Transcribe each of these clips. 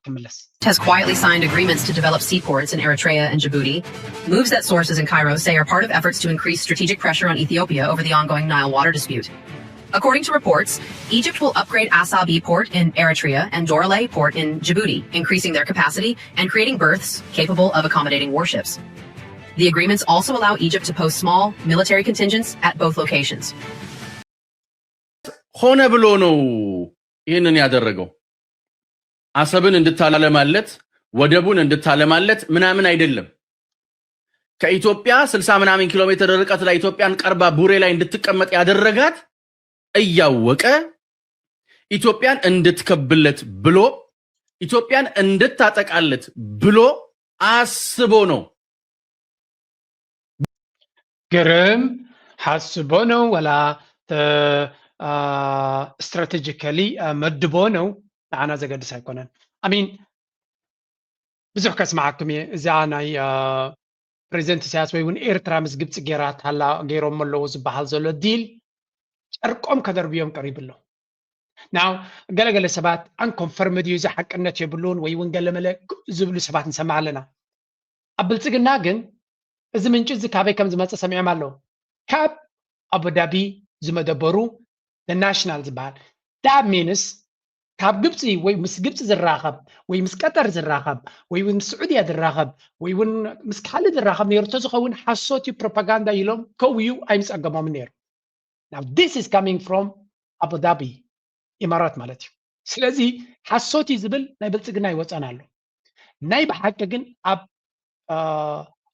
ክምለስ። has quietly signed agreements to develop seaports in Eritrea and Djibouti, moves that sources in Cairo say are part of efforts to increase strategic pressure on Ethiopia over the ongoing Nile water dispute. According to reports, Egypt will upgrade Asabi port in Eritrea and Doraleh port in Djibouti, increasing their capacity and creating berths capable of accommodating warships. The agreements also allow Egypt to post small military contingents at both locations. ሆነ ብሎ ነው ይህንን ያደረገው። አሰብን እንድታለማለት፣ ወደቡን እንድታለማለት ምናምን አይደለም። ከኢትዮጵያ ስልሳ ምናምን ኪሎ ሜትር ርቀት ላይ ኢትዮጵያን ቀርባ ቡሬ ላይ እንድትቀመጥ ያደረጋት እያወቀ ኢትዮጵያን እንድትከብለት ብሎ ኢትዮጵያን እንድታጠቃለት ብሎ አስቦ ነው። ግርም ሓስቦ ነው ወላ strategically መድቦ ነው፣ ንዓና ዘገድስ ኣይኮነን። I mean ብዙሕ ከስምዓኩም እየ። እዚኣ ናይ ፕሬዚደንት ኢሳያስ ወይ እውን ኤርትራ ምስ ግብፂ ገይራታላ፣ ገይሮሞ ኣለዉ ዝበሃል ዘሎ ዲል ጨርቆም ከደርብዮም ቀሪቡ ኣሎ። ናው ገለገለ ሰባት unconfirmed እዩ፣ እዚ ሓቅነት የብሉን ወይ እውን ገለመለ ዝብሉ ሰባት ንሰምዕ ኣለና። ኣብ ብልፅግና ግን እዚ ምንጪ እዚ ካበይ ከም ዝመፀ ሰሚዖም ኣለዉ። ካብ ኣቡዳቢ ዝመደበሩ ናሽናል ዝበሃል። That means ካብ ግብፂ ወይ ምስ ግብፂ ዝራኸብ ወይ ምስ ቀጠር ዝራኸብ ወይ እውን ምስ ስዑድያ ዝራኸብ ወይ እውን ምስ ካልእ ዝራኸብ ነይሩ ተዝኸውን ሓሶት እዩ፣ ፕሮፓጋንዳ ኢሎም ከውዩ ኣይምፀገሞምን ነይሩ። Now this is coming from ኣቡዳቢ ኢማራት ማለት እዩ። ስለዚ ሓሶት እዩ ዝብል ናይ ብልፅግና ይወፀን ኣሎ። ናይ ብሓቂ ግን ኣብ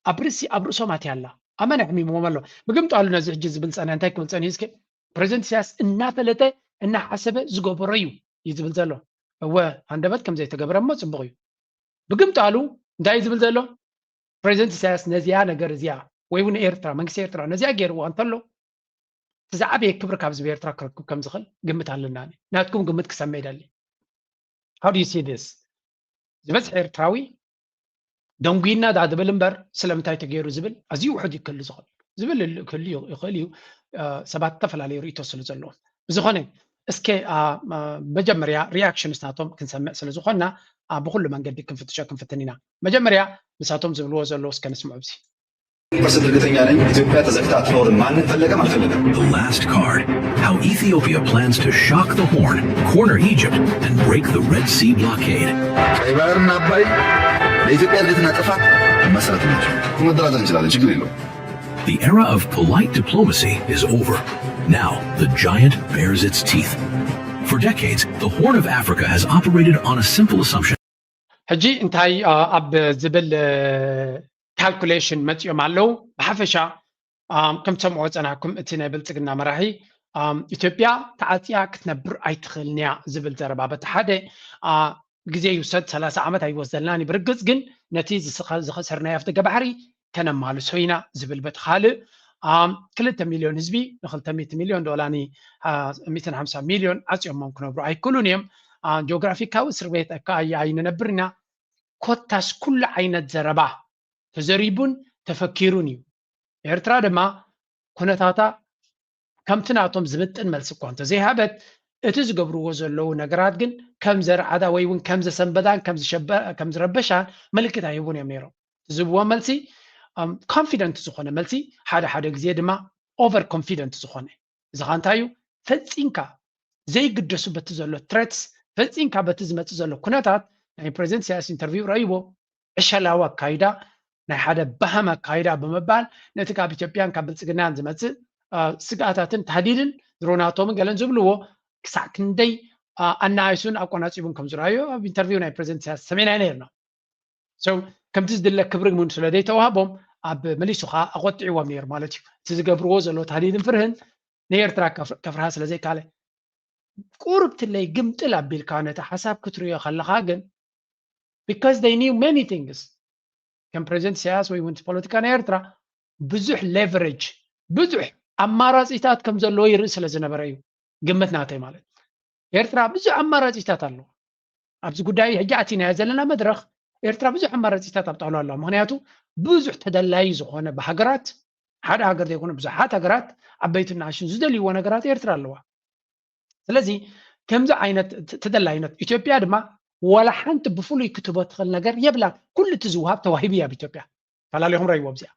ኣብ ርእሲ ኣብ ርእሶም ኣትያ ኣላ። ኣመን ኣሕሚምዎም ኣሎ። ብግምጣሉ ነዚ ሕጂ ዝብል ፀነ እንታይ ክብል ፀኒሁ እስኪ ፕሬዚደንት ኢሳያስ እናፈለጠ እናሓሰበ ዝገበሮ እዩ እዩ ዝብል ዘሎ። እወ ሃንደበት ከም ዘይተገበረ እሞ ፅቡቕ እዩ። ብግምጣሉ እንታይ እዩ ዝብል ዘሎ? ፕሬዚደንት ኢሳያስ ነዚኣ ነገር እዚኣ ወይ እውን ኤርትራ መንግስቲ ኤርትራ ነዚኣ ገይርዋ እንተሎ እቲ ዝዓበየ ክብሪ ካብዚ ብኤርትራ ክረክብ ከም ዝኽእል ግምት ኣለና። ናትኩም ግምት ክሰምዕ ይደሊ። How do you see this? ዝበዝሐ ኤርትራዊ ደንጉይና ዳ ዝብል እምበር ስለምንታይ ተገይሩ ዝብል ኣዝዩ ውሑድ እዩ ክህሉ ዝኽእል ዝብል ክህሉ ይኽእል እዩ። ሰባት ዝተፈላለዩ ርእቶ ስለ ዘለዎም ብዝኾነ እስከ መጀመርያ ሪኣክሽንስ ናቶም ክንሰምዕ ስለ ዝኾንና ብኩሉ መንገዲ ክንፍትሾ ክንፍትን ኢና። መጀመርያ ንሳቶም ዝብልዎ ዘለዉ እስከ ንስምዑ። እዚ ፐርሰንት እርግጠኛ ነኝ ኢትዮጵያ ተዘግታ አትኖርም። ማንም ፈለገም አልፈለገም። The last card. How Ethiopia plans to shock the Horn, corner Egypt, and break the Red Sea blockade. ቀይ ባህርና አባይ ለኢትዮጵያ እድገትና ጥፋት መሰረት ናቸው። መደራደር እንችላለን፣ ችግር የለውም። The era of polite diplomacy is over. Now, the giant bares its teeth. For decades, the Horn of Africa has operated on a simple assumption. ሕጂ እንታይ ኣብ ዝብል ካልኩሌሽን መፂኦም ኣለዉ። ብሓፈሻ ከም ትሰምዖ ፀናኩም እቲ ናይ ብልፅግና መራሒ ኢትዮጵያ ተዓፅያ ክትነብር ኣይትኽእልን እያ ዝብል ዘረባ በቲ ሓደ ግዜ ይውሰድ ሰላሳ ዓመት ኣይወስደልናን እዩ። ብርግፅ ግን ነቲ ዝኸሰርናዮ ኣፍደገ ባሕሪ ከነማልሶ ኢና ዝብል በቲ ካልእ ክልተ ሚልዮን ህዝቢ ንክልተ ሚእቲ ሚልዮን ዶላኒ ሚእትን ሓምሳ ሚልዮን ዓፅዮሞም ክነብሩ ኣይክእሉን እዮም። ጂኦግራፊካዊ እስር ቤት ኣይንነብር ኢና። ኮታስ ኩሉ ዓይነት ዘረባ ተዘሪቡን ተፈኪሩን እዩ። ኤርትራ ድማ ኩነታታ ከምቲ ናቶም ዝምጥን መልሲ እኳ እንተዘይሃበት እቲ ዝገብርዎ ዘለዉ ነገራት ግን ከም ዘርዓዳ ወይ እውን ከም ዘሰንበዳን ከም ዝረበሻን ምልክት ኣይህቡን እዮም ነይሮም። ዝህብዎ መልሲ ኮንፊደንት ዝኾነ መልሲ፣ ሓደ ሓደ ግዜ ድማ ኦቨር ኮንፊደንት ዝኾነ። እዚ ኸ እንታይ እዩ? ፈጺምካ ዘይግደሱ በቲ ዘሎ ትረትስ፣ ፈጺምካ በቲ ዝመጽእ ዘሎ ኩነታት ናይ ፕሬዚደንት ኢሳያስ ኢንተርቪው ረእይዎ ዕሸላዊ ኣካይዳ፣ ናይ ሓደ ባሃም ኣካይዳ ብምባል ነቲ ካብ ኢትዮጵያን ካብ ብልጽግናን ዝመጽእ ስግኣታትን ታህዲድን ድሮናቶምን ገለን ዝብልዎ ክሳዕ ክንደይ ኣናኣይሱን ኣቆናጺቡን ከም ዝረኣዮ ኣብ ኢንተርቪው ናይ ፕሬዚደንት ኢሳያስ ሰሜናይ ነርና። ከምቲ ዝድለ ክብሪ እውን ስለ ዘይተዋህቦም ኣብ መሊሱ ከዓ ኣቆጢዕዎም ነይሩ ማለት እዩ። እቲ ዝገብርዎ ዘሎ ታህዲድን ፍርህን ንኤርትራ ከፍርሃ ስለ ዘይካለ ቁርብትለይ ግምጥል ኣቢልካ ነቲ ሓሳብ ክትሪኦ ከለካ ግን because they knew many things ከም ፕሬዚደንት ኢሳያስ ወይ እውን ፖለቲካ ናይ ኤርትራ ብዙሕ ሌቨሬጅ ብዙሕ ኣማራፂታት ከም ዘለዎ ይርኢ ስለ ዝነበረ እዩ ግምት ናተይ ማለት። ኤርትራ ብዙሕ ኣማራፂታት ኣለዋ። ኣብዚ ጉዳይ ሕጂ ኣቲናዮ ዘለና መድረኽ ኤርትራ ብዙሕ ኣማራፂታት ኣብ ጣውላ ኣለዋ። ምክንያቱ ብዙሕ ተደላዪ ዝኾነ ብሃገራት ሓደ ሃገር ዘይኮነ ብዙሓት ሃገራት ዓበይትን ንኣሽቱን ዝደልይዎ ነገራት ኤርትራ ኣለዋ። ስለዚ ከምዚ ዓይነት ተደላይነት ኢትዮጵያ ድማ ወላ ሓንቲ ብፍሉይ ክትህቦ ትኽእል ነገር የብላን። ኩሉ እቲ ዝውሃብ ተዋሂቡ እዩ ኣብ ኢትዮጵያ። ፈላሊኹም ረይዎ ኣብዚኣ።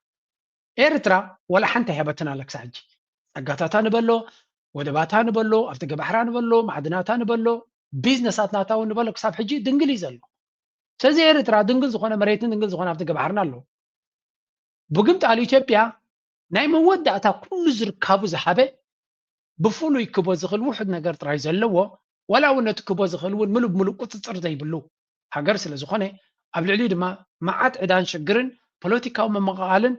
ኤርትራ ወላ ሓንቲ ኣይሃበትን ኣላ ክሳብ ሕጂ። ጸጋታታ ንበሎ፣ ወደባታ ንበሎ፣ ኣብቲ ገባሕራ ንበሎ፣ ማዕድናታ ንበሎ፣ ቢዝነሳት ናታ እውን ንበሎ ክሳብ ሕጂ ድንግል እዩ ዘሎ። ስለዚ ኤርትራ ድንግል ዝኾነ መሬትን ድንግል ዝኾነ ኣብቲ ገባሕርን ኣለዎ። ብግምጣል ኢትዮጵያ ናይ መወዳእታ ኩሉ ዝርካቡ ዝሃበ ብፍሉይ ክቦ ዝኽእል ውሑድ ነገር ጥራይ ዘለዎ፣ ዋላ እውን ነቲ ክቦ ዝኽእል እውን ምሉእ ብምሉእ ቁጽጽር ዘይብሉ ሃገር ስለ ዝኾነ፣ ኣብ ልዕሊኡ ድማ መዓት ዕዳን ሽግርን ፖለቲካዊ ምምቕቓልን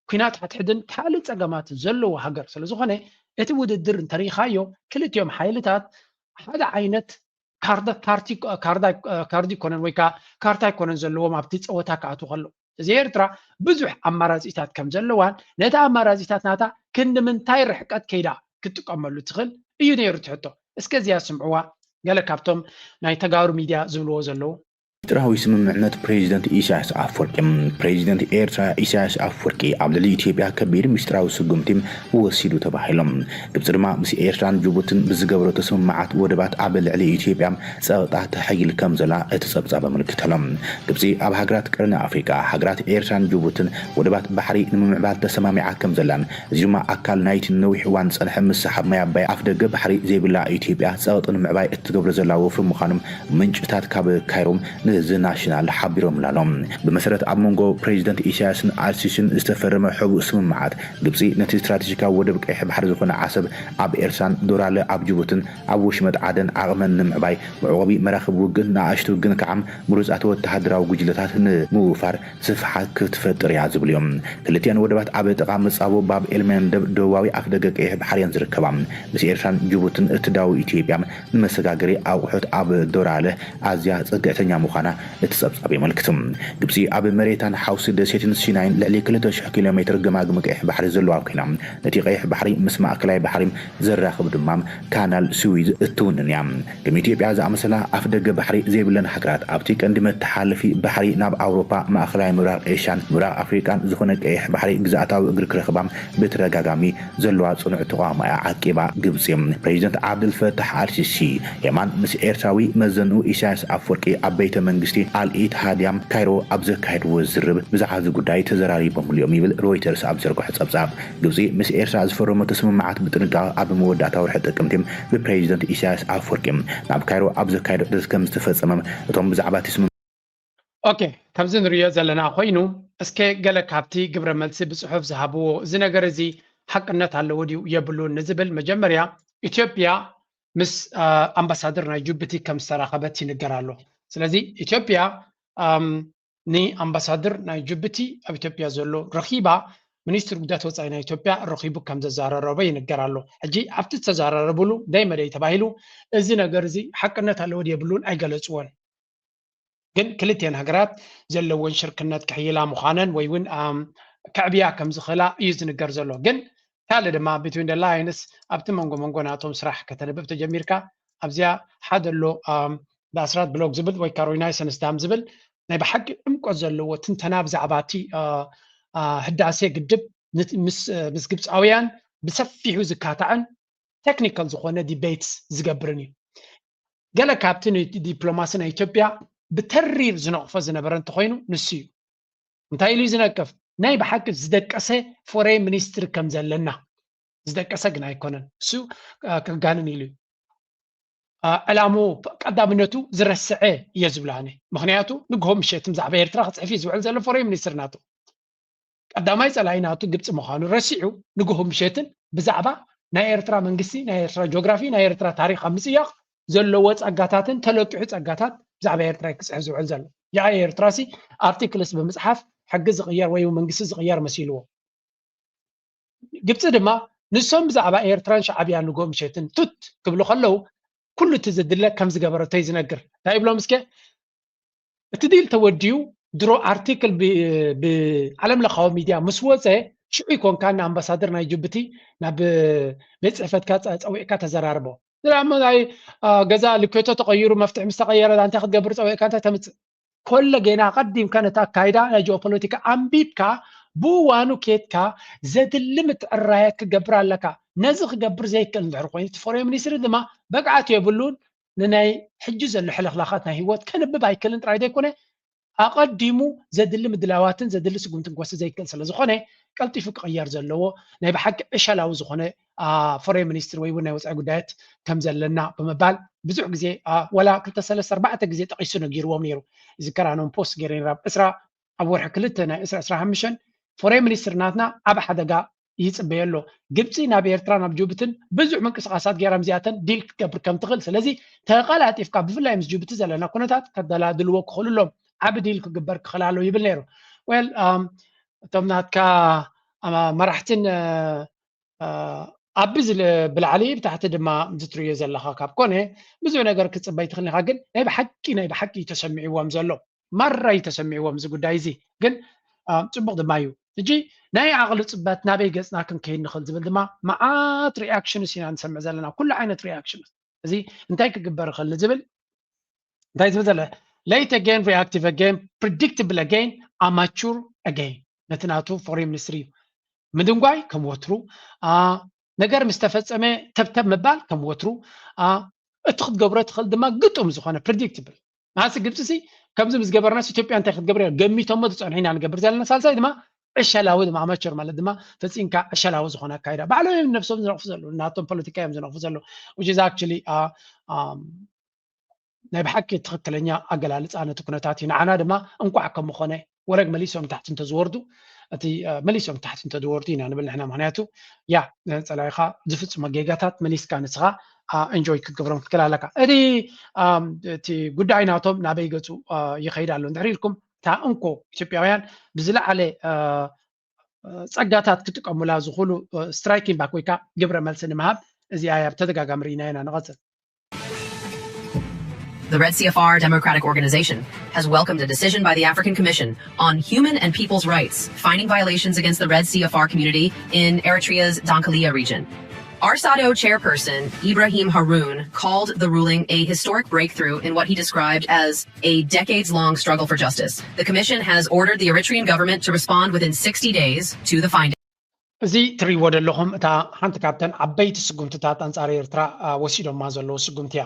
ኲናት ሓድሕድን ካልእ ጸገማትን ዘለዎ ሃገር ስለ ዝኾነ፣ እቲ ውድድር እንተሪኢኻዮ ክልቲኦም ሓይልታት ሓደ ዓይነት ካርዳ ፓርቲ ካርዳ ካርድ ይኮነን ወይ ከዓ ካርታ ይኮነን ዘለዎም ኣብቲ ፀወታ ክኣትዉ ከለዉ። እዚ ኤርትራ ብዙሕ ኣማራፂታት ከም ዘለዋን ነቲ ኣማራፂታት ናታ ክንዲ ምንታይ ርሕቀት ከይዳ ክትጥቀመሉ ትኽእል እዩ ነይሩ እቲ ሕቶ። እስከ እዚኣ ስምዕዋ፣ ገለ ካብቶም ናይ ተጋሩ ሚድያ ዝብልዎ ዘለዉ። ሚስጥራዊ ስምምዕነት ፕሬዚደንት ኢሳያስ ኣፈወርቂ። ፕሬዚደንት ኤርትራ ኢሳያስ ኣፈወርቂ ኣብ ልዕሊ ኢትዮጵያ ከቢድ ሚስጥራዊ ስጉምቲ ወሲዱ ተባሂሎም። ግብፂ ድማ ምስ ኤርትራን ጅቡትን ብዝገበረቶ ስምምዓት ወደባት ኣብ ልዕሊ ኢትዮጵያ ፀቕጣ ተሐይል ከም ዘላ እቲ ፀብፃብ ኣመልክተሎም። ግብፂ ኣብ ሃገራት ቀርኒ ኣፍሪቃ ሃገራት ኤርትራን ጅቡትን ወደባት ባሕሪ ንምምዕባል ተሰማሚዓ ከም ዘላን እዚ ድማ ኣካል ናይቲ ነዊሕ እዋን ዝፀንሐ ምስሓብ ማይ ኣባይ ኣፍደገ ባሕሪ ዘይብላ ኢትዮጵያ ፀቕጢ ንምዕባይ እትገብሮ ዘላ ወፍሪ ምዃኖም ምንጭታት ካብ ካይሮ ንዚ ናሽናል ሓቢሮምላ ኣለዉ። ብመሰረት ኣብ መንጎ ፕሬዚደንት ኢሳያስን ኣልሲሲን ዝተፈረመ ሕቡእ ስምምዓት ግብፂ ነቲ ስትራቴጂካዊ ወደብ ቀይሕ ባሕሪ ዝኾነ ዓሰብ ኣብ ኤርትራን ዶራለ ኣብ ጅቡትን ኣብ ወሽመጥ ዓደን ዓቕመን ንምዕባይ መዕቆቢ መራኽብ ውግእ ንኣሽቱ ግን ከዓ ምሩፃት ወተሃደራዊ ጉጅለታት ንምውፋር ስፍሓት ክትፈጥር እያ ዝብሉ እዮም። ክልቲኣን ወደባት ኣብ ጥቓ መፃቦ ባብ ኤልመንደብ ደቡባዊ ኣፍደገ ቀይሕ ባሕሪ እየን ዝርከባ። ምስ ኤርትራን ጅቡትን እትዳወብ ኢትዮጵያ ንመሰጋገሪ ኣቑሑት ኣብ ዶራለ ኣዝያ ፅግዕተኛ ምዃና እቲ ፀብፃብ የመልክት። ግብፂ ኣብ መሬታን ሓውሲ ደሴትን ሲናይን ልዕሊ ክልተ ሽሕ ኪሎ ሜትር ገማግም ቀይሕ ባሕሪ ዘለዋ ኮይና ነቲ ቀይሕ ባሕሪ ምስ ማእከላይ ባሕሪ ዘራኽብ ድማ ካናል ስዊዝ እትውንን እያ። ከም ኢትዮጵያ ዝኣመሰላ ኣፍደገ ባሕሪ ዘይብለን ሃገራት ኣብቲ ቀንዲ መተሓላለፊ ባሕሪ ናብ ኣውሮፓ፣ ማእከላይ ምብራቕ ኤሽያን ምብራቕ ኣፍሪቃን ዝኾነ ቀይሕ ባሕሪ ግዝኣታዊ እግሪ ክረኽባ ብተደጋጋሚ ዘለዋ ጽኑዕ ተቓውሞ እያ ዓቂባ ግብጺ። ፕሬዚደንት ዓብደልፈታሕ ኣልሲሲ የማን ምስ ኤርትራዊ መዘንኡ ኢሳያስ ኣፍወርቂ ኣብ ቤተ መንግስቲ ኣል ኢትሃድያ ካይሮ ኣብ ዘካየድዎ ዝርርብ ብዛዕባ እዚ ጉዳይ ተዘራሪቦምሉ እዮም ይብል ሮይተርስ ኣብ ዘርግሖ ጸብጻብ። ግብጺ ምስ ኤርትራ ዝፈረመቶ ስምምዓት ብጥንቃቐ ኣብ መወዳእታ ወርሒ ጥቅምቲ ብፕሬዚደንት ኢሳያስ ኣፍወርቂ ናብ ካይሮ ኣብ ዘካየዶ ዑደት ከም ዝተፈጸመ እቶም ብዛዕባ እቲ ስምምዕ ኦኬ፣ ከምዚ ንሪኦ ዘለና ኮይኑ እስከ ገለ ካብቲ ግብረ መልሲ ብጽሑፍ ዝሃብዎ እዚ ነገር እዚ ሓቅነት ኣለዎ ድዩ የብሉን ንዝብል መጀመርያ ኢትዮጵያ ምስ ኣምባሳደር ናይ ጅቡቲ ከም ዝተራኸበት ይንገር ኣሎ። ስለዚ ኢትዮጵያ ንኣምባሳደር ናይ ጅቡቲ ኣብ ኢትዮጵያ ዘሎ ረኺባ ሚኒስትር ጉዳያት ወፃኢ ናይ ኢትዮጵያ ረኺቡ ከም ዘዘራረቦ ይንገር ኣሎ። ሕጂ ኣብቲ ዝተዘራረብሉ ደይ መደይ ተባሂሉ እዚ ነገር እዚ ሓቅነት ኣለዎ የብሉን ኣይገለፅዎን። ግን ክልቲአን ሃገራት ዘለወን ሽርክነት ክሕይላ ምዃነን ወይ እውን ከዕብያ ከም ዝኽእላ እዩ ዝንገር ዘሎ። ግን ካልእ ድማ between the lines ኣብቲ መንጎ መንጎ ናቶም ስራሕ ከተንብብ ተጀሚርካ ኣብዚኣ ሓደ ኣሎ ብኣስራት ብሎግ ዝብል ወይ ከዓ ሪናይሰንስ ዳም ዝብል ናይ ብሓቂ ዕምቆት ዘለዎ ትንተና ብዛዕባ እቲ ህዳሴ ግድብ ምስ ግብፃውያን ብሰፊሑ ዝካታዕን ቴክኒካል ዝኾነ ዲቤትስ ዝገብርን እዩ። ገለ ካብቲ ንዲፕሎማሲ ናይ ኢትዮጵያ ብተሪር ዝነቕፎ ዝነበረ እንተኾይኑ ንሱ እዩ። እንታይ ኢሉ እዩ ዝነቅፍ? ናይ ብሓቂ ዝደቀሰ ፎሬን ሚኒስትር ከም ዘለና ዝደቀሰ ግን ኣይኮነን። እሱ ከጋንን ኢሉ እዩ። ዕላሙ ቀዳምነቱ ዝረስዐ እየ ዝብሎ ኣነ። ምክንያቱ ንግሆ ምሸት ብዛዕባ ኤርትራ ክፅሕፍ እዩ ዝውዕል ዘሎ ፎሬን ሚኒስትር ናቱ። ቀዳማይ ፀላኢ ናቱ ግብፂ ምዃኑ ረሲዑ ንግሆ ምሸትን ብዛዕባ ናይ ኤርትራ መንግስቲ፣ ናይ ኤርትራ ጂኦግራፊ፣ ናይ ኤርትራ ታሪክ ኣብ ምፅያቕ ዘለዎ ፀጋታትን ተለቂሑ ፀጋታት ብዛዕባ ኤርትራ ክፅሕፍ ዝውዕል ዘሎ። ያኣ ኤርትራ ሲ ኣርቲክልስ ብምፅሓፍ ሕጊ ዝቕየር ወይ መንግስቲ ዝቕየር መሲልዎ። ግብፂ ድማ ንሶም ብዛዕባ ኤርትራን ሻዕብያን ንግሆ ምሸትን ቱት ክብሉ ከለዉ ኩሉ እቲ ዘድለ ከም ዝገበረቶ እዩ ዝነግር። እንታይ ይብሎም እስከ? እቲ ዲል ተወዲኡ ድሮ ኣርቲክል ብዓለም ለኻዊ ሚድያ ምስ ወፀ ሽዑ ይኮንካ ንኣምባሳደር ናይ ጅቡቲ ናብ ቤት ጽሕፈትካ ጸዊዕካ ተዘራርቦ። ዝላሞ ናይ ገዛ ልኬቶ ተቐይሩ መፍትሒ ምስ ተቐየረ እንታይ ክትገብር ጸዊዕካ እንታይ ተምፅእ? ኮለ ጌና ኣቐዲምካ ነቲ ኣካይዳ ናይ ጂኦፖለቲካ ኣንቢብካ ብእዋኑ ኬድካ ዘድሊ ምትዕራያት ክገብር ኣለካ። ነዚ ክገብር ዘይክእል እንድሕር ኮይኑ እቲ ፎሬን ሚኒስትሪ ድማ ብቕዓት የብሉን። ንናይ ሕጂ ዘሎ ሕልኽላኻት ናይ ህይወት ከንብብ ኣይክእልን ጥራይ ዘይኮነ ኣቐዲሙ ዘድሊ ምድላዋትን ዘድሊ ስጉምትን ክወስድ ዘይክእል ስለ ዝኾነ ቀልጢፉ ክቕየር ዘለዎ ናይ ብሓቂ ዕሸላዊ ዝኾነ ፎሬን ሚኒስትር ወይ እውን ናይ ወፃኢ ጉዳያት ከም ዘለና ብምባል ብዙሕ ግዜ ወላ ክልተ ሰለስተ ኣርባዕተ ግዜ ጠቒሱ ነጊርዎም ነይሩ። ይዝከር ኣነ ፖስት ገይረ ነይረ ኣብ ዕስራ ኣብ ወርሒ ክልተ ናይ ዕስራ ዕስራ ሓሙሽተ ፎሬን ሚኒስትር ናትና ዓብ ሓደጋ ይፅበዮ ኣሎ። ግብፂ ናብ ኤርትራ ናብ ጅቡትን ብዙሕ ምንቅስቃሳት ገይራ ምስዚኣተን ዲል ክትገብር ከም ትኽእል ስለዚ ተቀላጢፍካ ብፍላይ ምስ ጅቡቲ ዘለና ኩነታት ከደላድልዎ ክኽእሉ ኣሎም። ዓብ ዲል ክግበር ክኽእል ኣሎ ይብል ነይሩ። ወል እቶም ናትካ መራሕትን ዓቢ ብላዕሊ ብታሕቲ ድማ ዝትርእዮ ዘለኻ ካብ ኮነ ብዙሕ ነገር ክትፅበይ ትኽእል ኢኻ። ግን ናይ ብሓቂ ናይ ብሓቂ እዩ ተሰሚዕዎም ዘሎ ማራ እዩ ተሰሚዕዎም እዚ ጉዳይ እዚ። ግን ፅቡቕ ድማ እዩ። ሕጂ ናይ ዓቕሊ ፅበት ናበይ ገፅና ክንከይድ ንኽእል ዝብል ድማ መዓት reactions ኢና ንሰምዕ ዘለና፣ ኩሉ ዓይነት reactions። እዚ እንታይ ክግበር ይኽእል ንዝብል እንታይ ዝብል ዘለ late again, reactive again, predictable again, amateur again። ነቲ ናቱ ፎሬን ሚኒስትሪ እዩ። ምድንጓይ ከም ወትሩ፣ ነገር ምስ ተፈጸመ ተብተብ ምባል ከም ወትሩ፣ እቲ ክትገብሮ ትኽእል ድማ ግጡም ዝኾነ predictable። ንሓንሲ ግብፂ ሲ ከምዚ ምስ ገበርናስ ኢትዮጵያ እንታይ ክትገብር እያ? ገሚቶሞ ዝፀንሑ ኢና ንገብር ዘለና። ሳልሳይ ድማ ዕሸላዊ ድማ amateur ማለት ድማ ፈፂምካ ዕሸላዊ ዝኾነ ኣካይዳ ባዕሎም እዮም ነብሶም ዝነቕፉ ዘለዉ፣ ናቶም ፖለቲካ እዮም ዝነቕፉ ዘለዉ። Which is actually ናይ ብሓቂ ትኽክለኛ ኣገላልፃ ነቲ ኩነታት እዩ። ንዓና ድማ እንቋዕ ከምኾነ ወረግ መሊሶም ታሕቲ እንተዝወርዱ እቲ መሊሶም ታሕቲ እንተዝወርዱ ኢና ንብል ንሕና። ምክንያቱ ያ ፀላኢኻ ዝፍፅሞ ጌጋታት መሊስካ ንስኻ enjoy ክትገብሮም ክትክእል ኣለካ። እቲ እቲ ጉዳይ ናቶም ናበይ ገፁ ይኸይድ ኣሎ እንድሕር ኢልኩም እታ እንኮ ኢትዮጵያውያን ብዝለዓለ ፀጋታት ክጥቀሙላ ዝኽእሉ striking back ወይ ከዓ ግብረ መልሲ ንምሃብ እዚኣ እያ ብተደጋጋሚ ርኢና ኢና። ንቐፅል። The Red C F R Democratic Organization has welcomed a decision by the African Commission on human and people's rights, finding violations against the Red C F R community in Eritrea's Dankalia region. Arsado chairperson Ibrahim Haroun called the ruling a historic breakthrough in what he described as a decades-long struggle for justice. The commission has ordered the Eritrean government to respond within sixty days to the finding. እዚ ትሪእዎ ዘለኹም እታ ሓንቲ ካብተን ዓበይቲ ስጉምትታት ኣንጻር ኤርትራ ወሲዶማ ዘለዉ ስጉምቲ እያ።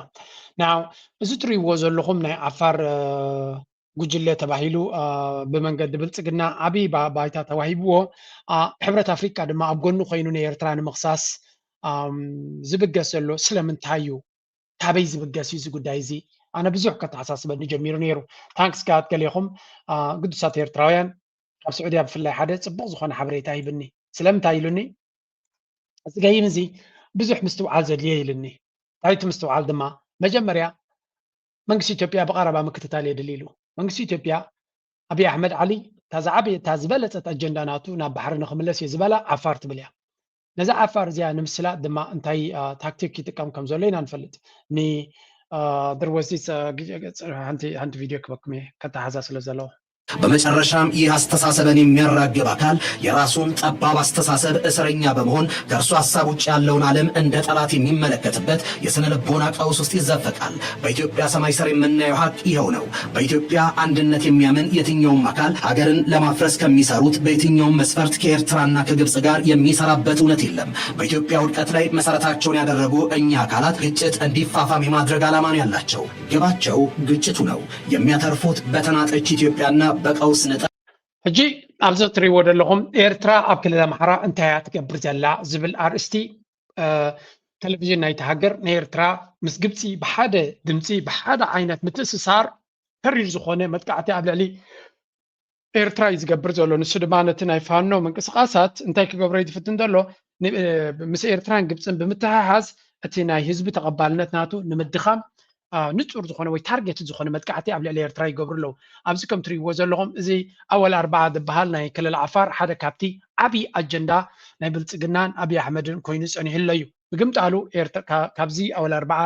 ናው እዚ ትሪእዎ ዘለኹም ናይ ዓፋር ጉጅለ ተባሂሉ ብመንገዲ ብልፅግና ዓብዪ ባይታ ተዋሂብዎ፣ ሕብረት ኣፍሪቃ ድማ ኣብ ጎኑ ኮይኑ ንኤርትራ ንምኽሳስ ዝብገስ ዘሎ ስለምንታይ እዩ? ካበይ ዝብገስ እዩ እዚ ጉዳይ እዚ? ኣነ ብዙሕ ከተሓሳስበኒ ጀሚሩ ነይሩ። ታንክስ ጋድ ገሌኹም ግዱሳት ኤርትራውያን ካብ ስዑድያ ብፍላይ ሓደ ፅቡቕ ዝኾነ ሓበሬታ ሂብኒ። ስለምንታይ ኢሉኒ? እዚ ገይም እዚ ብዙሕ ምስትውዓል ዘድልዮ ኢሉኒ። እንታይ እቲ ምስትውዓል ድማ መጀመርያ መንግስቲ ኢትዮጵያ ብቐረባ ምክትታል የድሊ ኢሉ። መንግስቲ ኢትዮጵያ ኣብይ ኣሕመድ ዓሊ እታ ዝዓበየ እታ ዝበለፀት ኣጀንዳ ናቱ ናብ ባሕሪ ንክምለስ እየ ዝበላ ዓፋር ትብል እያ። ነዛ ዓፋር እዚኣ ንምስላጥ ድማ እንታይ ታክቲክ ይጥቀም ከም ዘሎ ኢና ንፈልጥ። ን there was this ሓንቲ ቪድዮ ክበኩም እየ ከተሓዛ ስለ ዘለዎ። በመጨረሻም ይህ አስተሳሰብን የሚያራግብ አካል የራሱን ጠባብ አስተሳሰብ እስረኛ በመሆን ከእርሱ ሐሳብ ውጭ ያለውን ዓለም እንደ ጠላት የሚመለከትበት የስነ ልቦና ቀውስ ውስጥ ይዘፈቃል። በኢትዮጵያ ሰማይ ስር የምናየው ሐቅ ይኸው ነው። በኢትዮጵያ አንድነት የሚያምን የትኛውም አካል ሀገርን ለማፍረስ ከሚሰሩት በየትኛውም መስፈርት ከኤርትራና ከግብጽ ጋር የሚሰራበት እውነት የለም። በኢትዮጵያ ውድቀት ላይ መሰረታቸውን ያደረጉ እኚህ አካላት ግጭት እንዲፋፋም የማድረግ ዓላማ ነው ያላቸው። ግባቸው ግጭቱ ነው። የሚያተርፉት በተናጠች ኢትዮጵያና በቀውስ ንጣ ሕጂ ኣብዚ እትሪእዎ ዘለኹም ኤርትራ ኣብ ክልል ኣምሓራ እንታይ እያ ትገብር ዘላ ዝብል ኣርእስቲ ቴሌቪዥን ናይቲ ሃገር ንኤርትራ ምስ ግብፂ ብሓደ ድምፂ ብሓደ ዓይነት ምትእስሳር ተሪር ዝኾነ መጥቃዕቲ ኣብ ልዕሊ ኤርትራ እዩ ዝገብር ዘሎ። ንሱ ድማ ነቲ ናይ ፋኖ ምንቅስቃሳት እንታይ ክገብሮ እዩ ዝፍትን ዘሎ? ምስ ኤርትራን ግብፅን ብምትሕሓዝ እቲ ናይ ህዝቢ ተቐባልነት ናቱ ንምድኻም ንፁር ዝኾነ ወይ ታርጌት ዝኾነ መጥቃዕቲ ኣብ ልዕሊ ኤርትራ ይገብሩ ኣለዉ። ኣብዚ ከም ትሪእዎ ዘለኹም እዚ ኣወል ኣርባዓ ዝበሃል ናይ ክልል ዓፋር ሓደ ካብቲ ዓብዪ ኣጀንዳ ናይ ብልፅግናን ኣብይ ኣሕመድን ኮይኑ ፀኒሑ ኣሎ እዩ። ምግምጣሉ ካብዚ ኣወል ኣርባዓ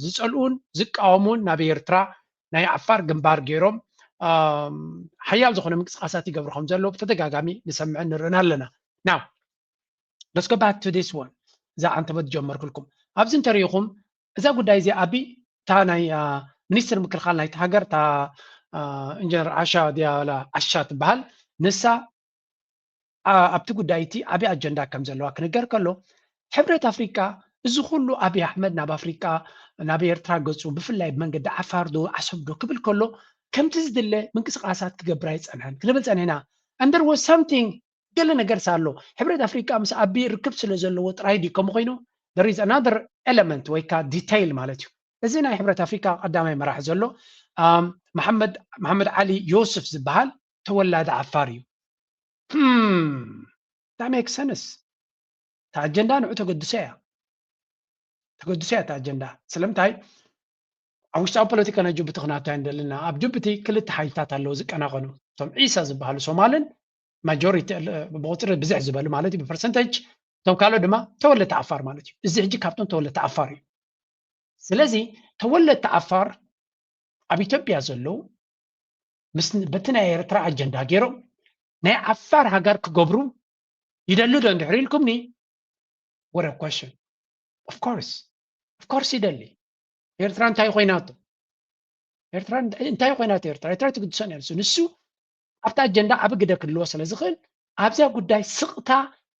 ዝፀልኡን ዝቃወሙን ናብ ኤርትራ ናይ ዓፋር ግንባር ገይሮም ሓያል ዝኾነ ምንቅስቃሳት ይገብሩ ከም ዘለዉ ብተደጋጋሚ ንሰምዕን ንርእን ኣለና። ናው let's go back to this one። እዛ ዓንተበት ጀመርኩልኩም ኣብዚ እንተሪኢኹም እዛ ጉዳይ እዚ ኣቢ እታ ናይ ሚኒስትር ምክልኻል ናይቲ ሃገር እታ ኢንጀነር ዓሻ ድያላ ዓሻ ትበሃል ንሳ ኣብቲ ጉዳይ እቲ ዓብዪ ኣጀንዳ ከም ዘለዋ ክንገር ከሎ ሕብረት ኣፍሪቃ እዚ ኩሉ ኣብይ ኣሕመድ ናብ ኣፍሪቃ ናብ ኤርትራ ገጹ ብፍላይ ብመንገዲ ዓፋር ዶ ዓሰብ ዶ ክብል ከሎ ከምቲ ዝድለ ምንቅስቃሳት ክገብር ኣይጸንሐን ክንብል ጸኒሕና። And there was something ገለ ነገር ኣሎ። ሕብረት ኣፍሪቃ ምስ ኣቢ ርክብ ስለ ዘለዎ ጥራይ ድዩ ከምኡ ኮይኑ? There is another element ወይ ከዓ detail ማለት እዩ። እዚ ናይ ሕብረት ኣፍሪካ ቀዳማይ መራሒ ዘሎ መሓመድ ዓሊ ዮስፍ ዝበሃል ተወላዲ ዓፋር እዩ። That makes sense። እታ ኣጀንዳ ንዑ ተገድሶ እያ ተገድሶ እያ እታ ኣጀንዳ። ስለምንታይ ኣብ ውሽጣዊ ፖለቲካ ናይ ጅቡቲ ክናቶ ንደልና። ኣብ ጅቡቲ ክልተ ሓይልታት ኣለዉ ዝቀናቐኑ፣ እቶም ዒሳ ዝበሃሉ ሶማልን ማጆሪቲ ብቁፅሪ ብዝሕ ዝበሉ ማለት እዩ ብፐርሰንተጅ፣ እቶም ካልኦት ድማ ተወለድቲ ዓፋር ማለት እዩ። እዚ ሕጂ ካብቶም ተወለድቲ ዓፋር እዩ። ስለዚ ተወለድቲ ዓፋር ኣብ ኢትዮጵያ ዘለዉ በቲ ናይ ኤርትራ ኣጀንዳ ገይሮም ናይ ዓፋር ሃገር ክገብሩ ይደሊ ዶ እንድሕር ኢልኩምኒ? What a question። Of course ይደሊ። ኤርትራ እንታይ ኮይናቶ? ኤርትራ እንታይ ኮይናቶ? ኤርትራ ኤርትራ ትግድሶን እያ። ንሱ ኣብቲ ኣጀንዳ ዓቢ ግደ ክልዎ ስለ ዝኽእል ኣብዚያ ጉዳይ ስቕታ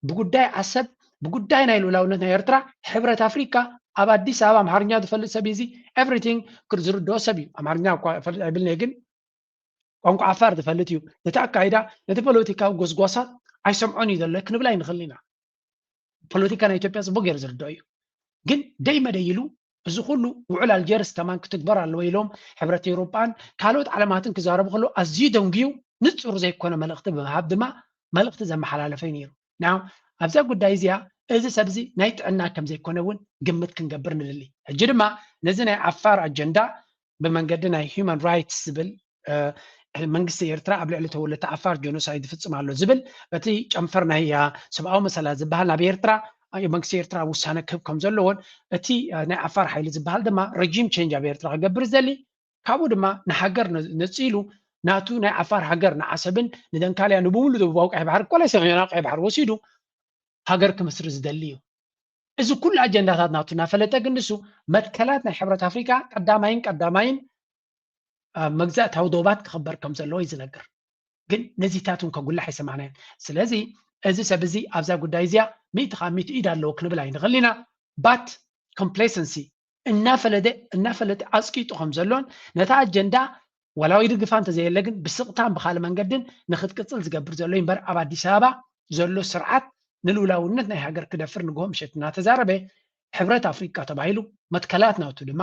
ብጉዳይ ዓሰብ ብጉዳይ ናይ ልኡላውነት ናይ ኤርትራ ሕብረት ኣፍሪካ ኣብ ኣዲስ ኣበባ ኣምሓርኛ ዝፈልጥ ሰብ እዚ everything ዝርድኦ ሰብ እዩ። ኣምሓርኛ እኳ ይፈልጥ ኣይብልንየ ግን ቋንቋ ዓፋር ዝፈልጥ እዩ። ነቲ ኣካይዳ ነቲ ፖለቲካዊ ጎስጓሳት ኣይሰምዖን እዩ ዘሎ ክንብል ኣይንኽእል ኢና። ፖለቲካ ናይ ኢትዮጵያ ጽቡቅ ገይሩ ዝርድኦ እዩ። ግን ደይ መደይ ኢሉ እዚ ኩሉ ውዕል ኣልጀርስ ከማን ክትግበር ኣለዎ ኢሎም ሕብረት ኤውሮጳን ካልኦት ዓለማትን ክዛረቡ ከለዉ ኣዝዩ ደንጉዩ ንጹር ዘይኮነ መልእኽቲ ብምሃብ ድማ መልእኽቲ ዘመሓላለፈ እዩ ነይሩ። ናው ኣብዛ ጉዳይ እዚኣ እዚ ሰብ እዚ ናይ ጥዕና ከም ዘይኮነ እውን ግምት ክንገብር ንደሊ። ሕጂ ድማ ነዚ ናይ ዓፋር ኣጀንዳ ብመንገዲ ናይ human rights ዝብል መንግስቲ ኤርትራ ኣብ ልዕሊ ተወለድቲ ዓፋር ጀኖሳይድ ይፍጽም ኣሎ ዝብል በቲ ጨንፈር ናይ ሰብኣዊ መሰላት ዝበሃል ናብ ኤርትራ መንግስቲ ኤርትራ ውሳነ ክህብ ከም ዘለዎን እቲ ናይ ዓፋር ሓይሊ ዝበሃል ድማ regime change ኣብ ኤርትራ ክገብር ዝደሊ ካብኡ ድማ ንሃገር ነጺሉ ናቱ ናይ ዓፋር ሃገር ንዓሰብን ንደንካልያ ንብሙሉ ደቡባዊ ቀይ ባሕሪ ኮላይ ሰሜናዊ ቀይ ባሕሪ ወሲዱ ሃገር ክምስርት ዝደሊ እዩ። እዚ ኩሉ ኣጀንዳታት ናቱ እናፈለጠ ግን ንሱ መትከላት ናይ ሕብረት ኣፍሪካ ቀዳማይን ቀዳማይን መግዛእታዊ ዶባት ክኽበር ከም ዘለዎ እዩ ዝነግር። ግን ነዚታት እውን ከጉላሕ ኣይሰማዕናዮን። ስለዚ እዚ ሰብ እዚ ኣብዛ ጉዳይ እዚኣ ሚእቲ ካብ ሚእቲ ኢድ ኣለዎ ክንብል ኣይንኽእል ኢና። But complacency እናፈለጠ እናፈለጠ ኣፅቂጡ ከም ዘሎን ነታ ኣጀንዳ ዋላ ይድግፋ እንተዘየለ ግን ብስቕታን ብካልእ መንገድን ንክትቅፅል ዝገብር ዘሎ እምበር ኣብ ኣዲስ ኣበባ ዘሎ ስርዓት ንልኡላውነት ናይ ሃገር ክደፍር ንግሆ ምሸት እናተዛረበ ሕብረት ኣፍሪቃ ተባሂሉ መትከላት ናቱ ድማ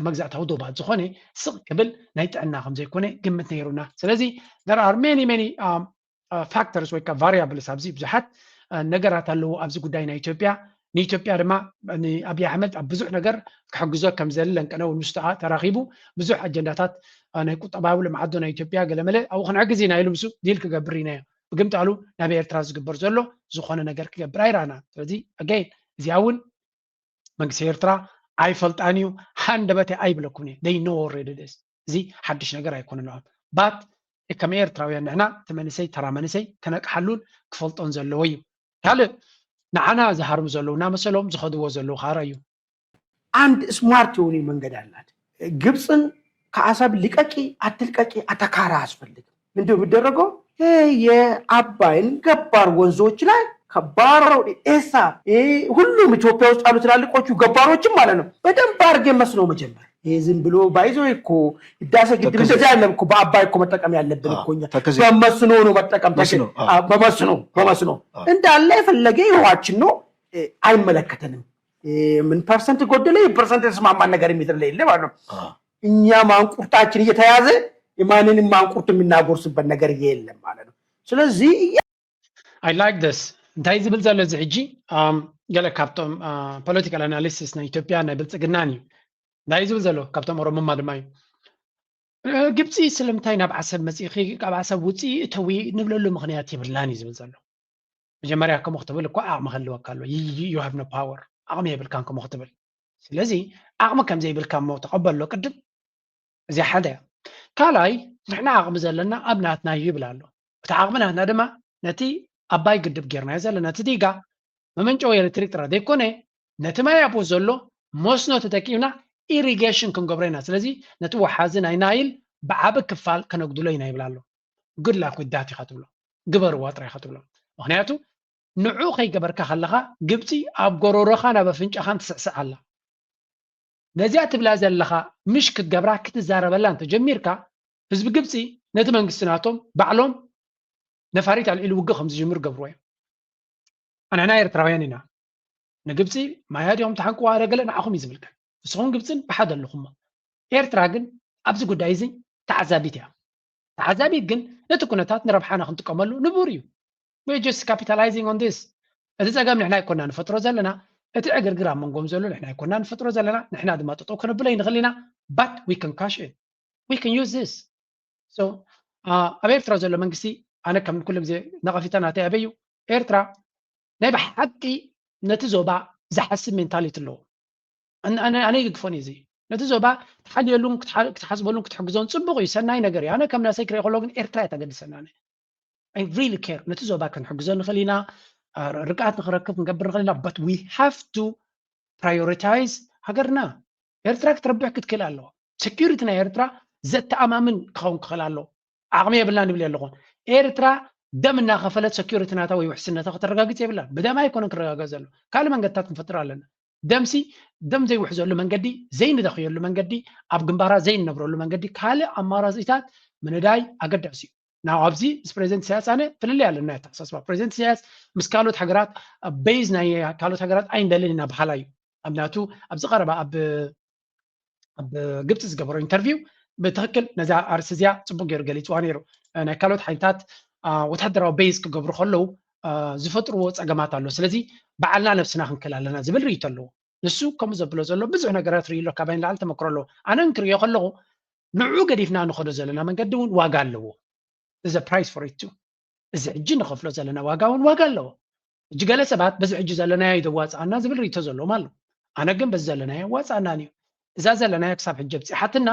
መግዛእታዊ ዶባት ዝኾነ ስቕ ክብል ናይ ጥዕና ከም ዘይኮነ ግምት ነይሩና። ስለዚ there are many many factors ወይ ከዓ variables ኣብዚ ብዙሓት ነገራት ኣለዉ ኣብዚ ጉዳይ ናይ ኢትዮጵያ። ንኢትዮጵያ ድማ ንኣብይ ኣሕመድ ኣብ ብዙሕ ነገር ክሕግዞ ከም ዘለ ለንቀነ እውን ምስኡ ተራኺቡ ብዙሕ ኣጀንዳታት ናይ ቁጠባዊ ልምዓት ዶ ናይ ኢትዮጵያ ገለመለ ኣብኡ ክንሕግዝ ኢና ኢሉ ምስኡ ዲል ክገብር ኢናዮ። ብግምጣሉ ናብ ኤርትራ ዝግበር ዘሎ ዝኾነ ነገር ክገብር ኣይረኣናን። ስለዚ again እዚኣ እውን መንግስቲ ኤርትራ ኣይፈልጣን እዩ። ሃንደበተ ኣይብለኩም እየ they know already this። እዚ ሓድሽ ነገር ኣይኮነን። ንዖም but ከም ኤርትራውያን ንሕና እቲ መንእሰይ ተራ መንእሰይ ከነቅሓሉን ክፈልጦን ዘለዎ እዩ። ካልእ ንዓና ዝሃርሙ ዘለዉ እናመሰሎም ዝኸድዎ ዘለዉ ካራ እዩ። አንድ smart የሆነ መንገድ አላት። ግብፅን ከአሰብ ልቀቂ አትልቀቂ አተካራ አያስፈልግም። ምንድነው የሚደረገው? የአባይን ገባር ወንዞች ላይ ከባረው ኤሳ ሁሉም ኢትዮጵያ ውስጥ ያሉ ትላልቆቹ ገባሮችም ማለት ነው በደንብ አድርጌ መስኖ መጀመር። ይሄ ዝም ብሎ ባይዞ እኮ ህዳሴ ግድብ እንደዚህ አይደለም እኮ በአባይ እኮ መጠቀም ያለብን እኮ እኛ በመስኖ ነው መጠቀም በመስኖ በመስኖ እንዳለ የፈለገ የውሃችን ነው። አይመለከተንም። ምን ፐርሰንት ጎደለ ፐርሰንት የተስማማን ነገር የሚጥል የለ ማለት ነው። እኛ ማንቁርታችን እየተያዘ የማንንም ማንቁርት የምናጎርስበት ነገር የለም ማለት ነው። ስለዚህ I like this እንታይ ዝብል ዘሎ እዚ ሕጂ ገለ ካብቶም political analysis ናይ ኢትዮጵያ ናይ ብልፅግናን እዩ እንታይ ዝብል ዘሎ ካብቶም ኦሮሞማ ድማ እዩ ግብፂ ስለምንታይ ናብ ዓሰብ መፂእኺ ካብ ዓሰብ ውፅኢ እተዊ ንብለሉ ምክንያት የብልናን እዩ ዝብል ዘሎ። መጀመርያ ከምኡ ክትብል እኮ ዓቕሚ ክህልወካ ኣሎ። You have no power ዓቕሚ የብልካን ከምኡ ክትብል። ስለዚ ዓቕሚ ከም ዘይብልካ እሞ ተቐበሎ ቅድም። እዚኣ ሓደ እያ። ካልኣይ ንሕና ዓቕሚ ዘለና ኣብ ናትና እዩ ይብል ኣሎ። እቲ ዓቕሚ ናትና ድማ ነቲ ኣባይ ግድብ ጌርናዮ ዘለና እቲ ዲጋ መመንጨዊ ኤሌክትሪክ ጥራይ ዘይኮነ ነቲ ማይ ኣብኡ ዘሎ መስኖ ተጠቂምና ኢሪጌሽን ክንገብሮ ኢና። ስለዚ ነቲ ወሓዚ ናይ ናይል ብዓቢ ክፋል ከነጉድሎ ኢና ይብል ኣሎ። Good luck with that ኢኻ ትብሎ። ግበርዋ ጥራይ ኢኻ ትብሎ። ምኽንያቱ ንዑ ከይገበርካ ከለኻ ግብፂ ኣብ ጎሮሮኻ ናብ ኣፍንጫኻን ትስዕስዕ ኣላ። ነዚኣ ትብላ ዘለኻ ምሽ ክትገብራ ክትዛረበላ እንተጀሚርካ ህዝቢ ግብፂ ነቲ መንግስቲ ናቶም ባዕሎም ነፋሪት ኣልዒሉ ውግእ ከም ዝጅምር ገብርዎ እዮም። ኣንሕና ኤርትራውያን ኢና። ንግብፂ ማያ ዲኹም ትሓንቅዋ ደ ገለ ንዓኹም እዩ ዝብልከን። ንስኹም ግብፅን ብሓደ ኣለኹሞ። ኤርትራ ግን ኣብዚ ጉዳይ እዚ ተዓዛቢት እያ። ተዓዛቢት ግን ነቲ ኩነታት ንረብሓና ክንጥቀመሉ ንቡር እዩ። We're just capitalizing on this። እቲ ፀገም ንሕና ኣይኮና ንፈጥሮ ዘለና፣ እቲ ዕግርግር ኣብ መንጎም ዘሎ ንሕና ኣይኮና ንፈጥሮ ዘለና። ንሕና ድማ ጠጠው ከነብሎ ይንኽእል ኢና። But we can cash in, we can use this። So ኣብ ኤርትራ ዘሎ መንግስቲ ኣነ ከም ኩሉ ግዜ ነቐፊታ ናተይ ኣበዩ ኤርትራ ናይ ብሓቂ ነቲ ዞባ ዝሓስብ ሜንታሊቲ ኣለዎ። ኣነ ይግግፎን እዩ እዚ ነቲ ዞባ ክትሓልየሉን ክትሓስበሉን ክትሕግዞን ፅቡቅ እዩ፣ ሰናይ ነገር እዩ። ኣነ ከም ናሰይ ክርኢ ከሎ ግን ኤርትራ እያ ተገድሰና። I really care። ነቲ ዞባ ክንሕግዞ ንኽእል ኢና፣ ርግኣት ንክረክብ ክንገብር ንኽእል ኢና። But we have to prioritize ሃገርና። ኤርትራ ክትረብሕ ክትክእል ኣለዋ። ሴኪሪቲ ናይ ኤርትራ ዘተኣማምን ክኸውን ክኽእል ኣለዎ። ዓቕሚ የብልና ንብል ኣለኹን። ኤርትራ ደም እናኸፈለት ሴኪሪቲ ናታ ወይ ውሕስነታ ከተረጋግፅ የብላን። ብደማ ኣይኮነን ክረጋገፅ ዘሎ። ካልእ መንገድታት ክንፈጥር ኣለና። ደምሲ ደም ዘይውሕዘሉ መንገዲ፣ ዘይንደኽየሉ መንገዲ፣ ኣብ ግንባራ ዘይንነብረሉ መንገዲ ካልእ ኣማራፂታት ምንዳይ ኣገዳሲ እዩ። ናው ኣብዚ ምስ ፕሬዚደንት ኢሳያስ ኣነ ፍልልይ ኣለና ኣተሓሳስባ። ፕሬዚደንት ኢሳያስ ምስ ካልኦት ሃገራት ቤዝ ናይ ካልኦት ሃገራት ኣይንደልን ኢና በሃላይ እዩ። ኣብናቱ ኣብዚ ቀረባ ኣብ ኣብ ግብፂ ዝገበሮ ኢንተርቪው ብትክክል ነዛ ኣርስ እዚኣ ፅቡቅ ገይሩ ገሊፅዋ ነይሩ። ናይ ካልኦት ሓይልታት ወታደራዊ ቤዝ ክገብሩ ከለዉ ዝፈጥርዎ ፀገማት ኣሎ። ስለዚ በዓልና ነብስና ክንክል ኣለና ዝብል ርእይቶ ኣለዎ። ንሱ ከምኡ ዘብሎ ዘሎ ብዙሕ ነገራት ርእዩ ኣሎ። ካባይ ንላዕሊ ተመክሮ ኣለዎ። ኣነ እንክርእዮ ከለኹ ንዑ ገዲፍና ንኸዶ ዘለና መንገዲ እውን ዋጋ ኣለዎ። There's a price for it too። እዚ ሕጂ ንኸፍሎ ዘለና ዋጋ እውን ዋጋ ኣለዎ። ሕጂ ገለ ሰባት በዚ ሕጂ ዘለናዮ እዩ ዘዋፅኣና ዝብል ርእይቶ ዘለዎም ኣሎ። ኣነ ግን በዚ ዘለናዮ ኣዋፅኣናን እዩ። እዛ ዘለናዮ ክሳብ ሕጂ ኣብፂሓትና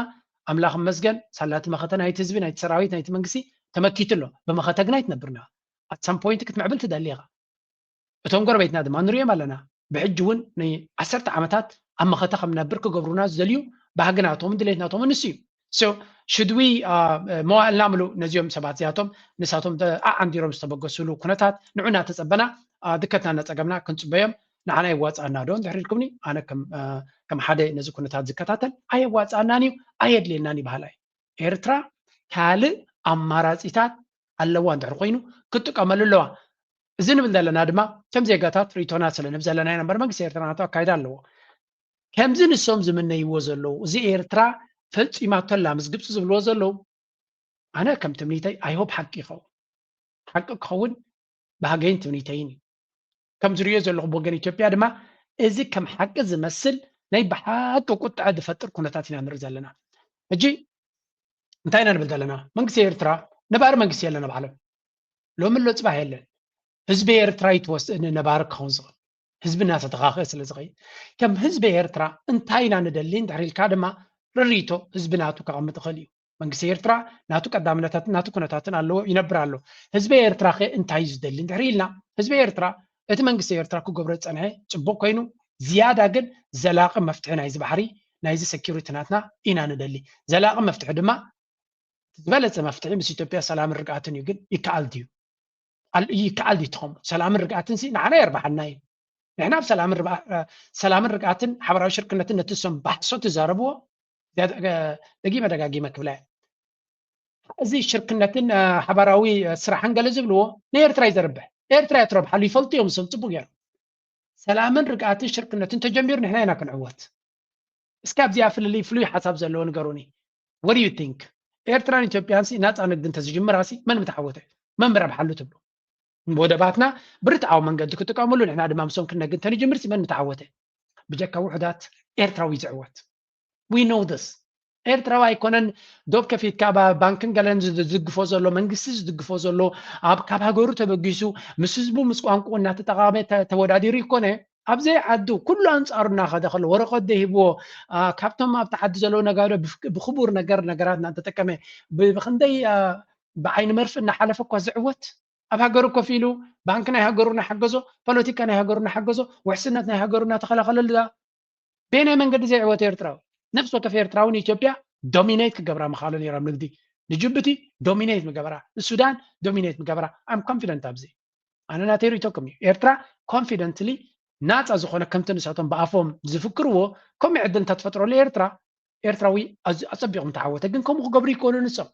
ኣምላኽ መስገን ሳላቲ መኸተ ናይቲ ህዝቢ ናይቲ ሰራዊት ናይቲ መንግስቲ ተመኪቱ ኣሎ። ብመኸተ ግን ኣይትነብርና። At some point ክትምዕብል ትደሊ ኢኻ። እቶም ጎረቤትና ድማ ንሪኦም ኣለና። ብሕጂ እውን ንዓሰርተ ዓመታት ኣብ መኸተ ከም ንነብር ክገብሩና ዝደልዩ ባህግናቶምን ድሌትናቶምን ንሱ እዩ። So should we መዋእልና ምሉእ ነዚኦም ሰባት እዚኣቶም ንሳቶም ኣዓንዲሮም ዝተበገሱሉ ኩነታት ንዑ እናተፀበና ድከትና እናፀገምና ክንፅበዮም ንዓና የዋፅኣና ዶ እንድሕር ኢልኩምኒ ኣነ ከም ሓደ ነዚ ኩነታት ዝከታተል ኣየዋፅኣናን እዩ ኣየድልየናን እዩ በሃላይ። ኤርትራ ካልእ ኣማራፂታት ኣለዋ እንድሕር ኮይኑ ክትጥቀመሉ ኣለዋ። እዚ ንብል ዘለና ድማ ከም ዜጋታት ርእይቶና ስለ ንብ ዘለና ኢና እምበር መንግስቲ ኤርትራ ናቱ ኣካይዳ ኣለዎ። ከምዚ ንሶም ዝምነይዎ ዘለዉ እዚ ኤርትራ ፈፂማቶ ኣላ ምስ ግብፂ ዝብልዎ ዘለዉ ኣነ ከም ትምኒተይ I hope ሓቂ ይኸውን። ሓቂ ክኸውን ባህገይን ትምኒተይን እዩ። ከም ዝርእዮ ዘለኹ ብወገን ኢትዮጵያ ድማ እዚ ከም ሓቂ ዝመስል ናይ ብሓቂ ቁጥዐ ዝፈጥር ኩነታት ኢና ንርኢ ዘለና። ሕጂ እንታይ ኢና ንብል ዘለና? መንግስቲ ኤርትራ ነባሪ መንግስቲ የለን ኣብ ዓለም። ሎሚ ኣሎ ፅባሕ የለን። ህዝቢ ኤርትራ ይትወስድ ነባሪ ክኸውን ዝኽእል ህዝቢ እናተተኻኸ ስለ ዝኸይድ ከም ህዝቢ ኤርትራ እንታይ ኢና ንደሊ እንድሕር ኢልካ ድማ ርሪቶ ህዝቢ ናቱ ከቐምጥ ይኽእል እዩ። መንግስቲ ኤርትራ ናቱ ቀዳምነታትን ናቱ ኩነታትን ኣለዎ ይነብር ኣሎ። ህዝቢ ኤርትራ ከ እንታይ እዩ ዝደሊ እንድሕር ኢልና ህዝቢ ኤርትራ እቲ መንግስቲ ኤርትራ ክገብሮ ዝፀንሐ ፅቡቅ ኮይኑ ዝያዳ ግን ዘላቂ መፍትሒ ናይዚ ባሕሪ ናይዚ ሴኪሪቲ ናትና ኢና ንደሊ። ዘላቂ መፍትሒ ድማ ዝበለፀ መፍትሒ ምስ ኢትዮጵያ ሰላምን ርግኣትን እዩ። ግን ይከኣል ድዩ? ይከኣል ድዩ ትኸሙ? ሰላምን ርግኣትን ሲ ንዓና የርባሓና እዩ። ንሕና ኣብ ሰላምን ርግኣትን ሓበራዊ ሽርክነትን ነቲ እሶም ባሕሶት ዝዛረብዎ ደጊመ ደጋጊመ ክብላ እዚ ሽርክነትን ሓበራዊ ስራሕን ገለ ዝብልዎ ንኤርትራ እዩ ዘርብሕ። ኤርትራ እያ ትረብሓሉ ይፈልጡ እዮም እሶም ፅቡቅ ገይሮም። ሰላምን ርግኣትን ሽርክነትን ተጀሚሩ ንሕና ኢና ክንዕወት። እስኪ ኣብዚኣ ፍልልይ ፍሉይ ሓሳብ ዘለዎ ንገሩኒ። What do you think? ኤርትራን ኢትዮጵያን ሲ ናፃ ንግዲ እንተዝጅምራ ሲ መን ምተዓወተ? መን ምረብሓሉ ትብሉ? ወደባትና ብርትዓዊ መንገዲ ክጥቀምሉ ንሕና ድማ ምሶም ክነግድ እንተንጅምር ሲ መን ምተዓወተ? ብጀካ ውሑዳት ኤርትራዊ ዝዕወት። We know this። ኤርትራዊ ኣይኮነን ዶብ ከፊትካ ባንክን ገለን ዝድግፎ ዘሎ መንግስቲ ዝድግፎ ዘሎ ኣብ ካብ ሃገሩ ተበጊሱ ምስ ህዝቡ ምስ ቋንቋ እናተጠቃመ ተወዳዲሩ ይኮነ ኣብዘይ ዓዱ ኩሉ ኣንፃሩ እናኸደ ከሎ ወረቀት ዘይህብዎ ካብቶም ኣብቲ ዓዲ ዘለዉ ነጋዶ ብክቡር ነገር ነገራት እናተጠቀመ ብክንደይ ብዓይኒ መርፍእ እናሓለፈ እኳ ዝዕወት ኣብ ሃገሩ ኮፍ ኢሉ ባንክ ናይ ሃገሩ እናሓገዞ ፖለቲካ ናይ ሃገሩ እናሓገዞ ውሕስነት ናይ ሃገሩ እናተኸላኸለሉ በየናይ መንገዲ ዘይዕወት ኤርትራዊ ነፍሲ ወከፍ ኤርትራዊ ንኢትዮጵያ ዶሚኔት ክገብራ ምኻሎ ነይሮም ንግዲ ንጅቡቲ ዶሚኔት ምገበራ ንሱዳን ዶሚኔት ምገበራ I'm confident ኣብዚ ኣነ ናተይ ርእቶኩም እዩ። ኤርትራ confidently ናፃ ዝኾነ ከምቲ ንሳቶም ብኣፎም ዝፍክርዎ ከምኡ ዕድል እንተትፈጥረሉ ኤርትራ ኤርትራዊ ኣዝ- ኣጸቢቑም ተዓወተ። ግን ከምኡ ክገብሩ ይከእሉ ንሶም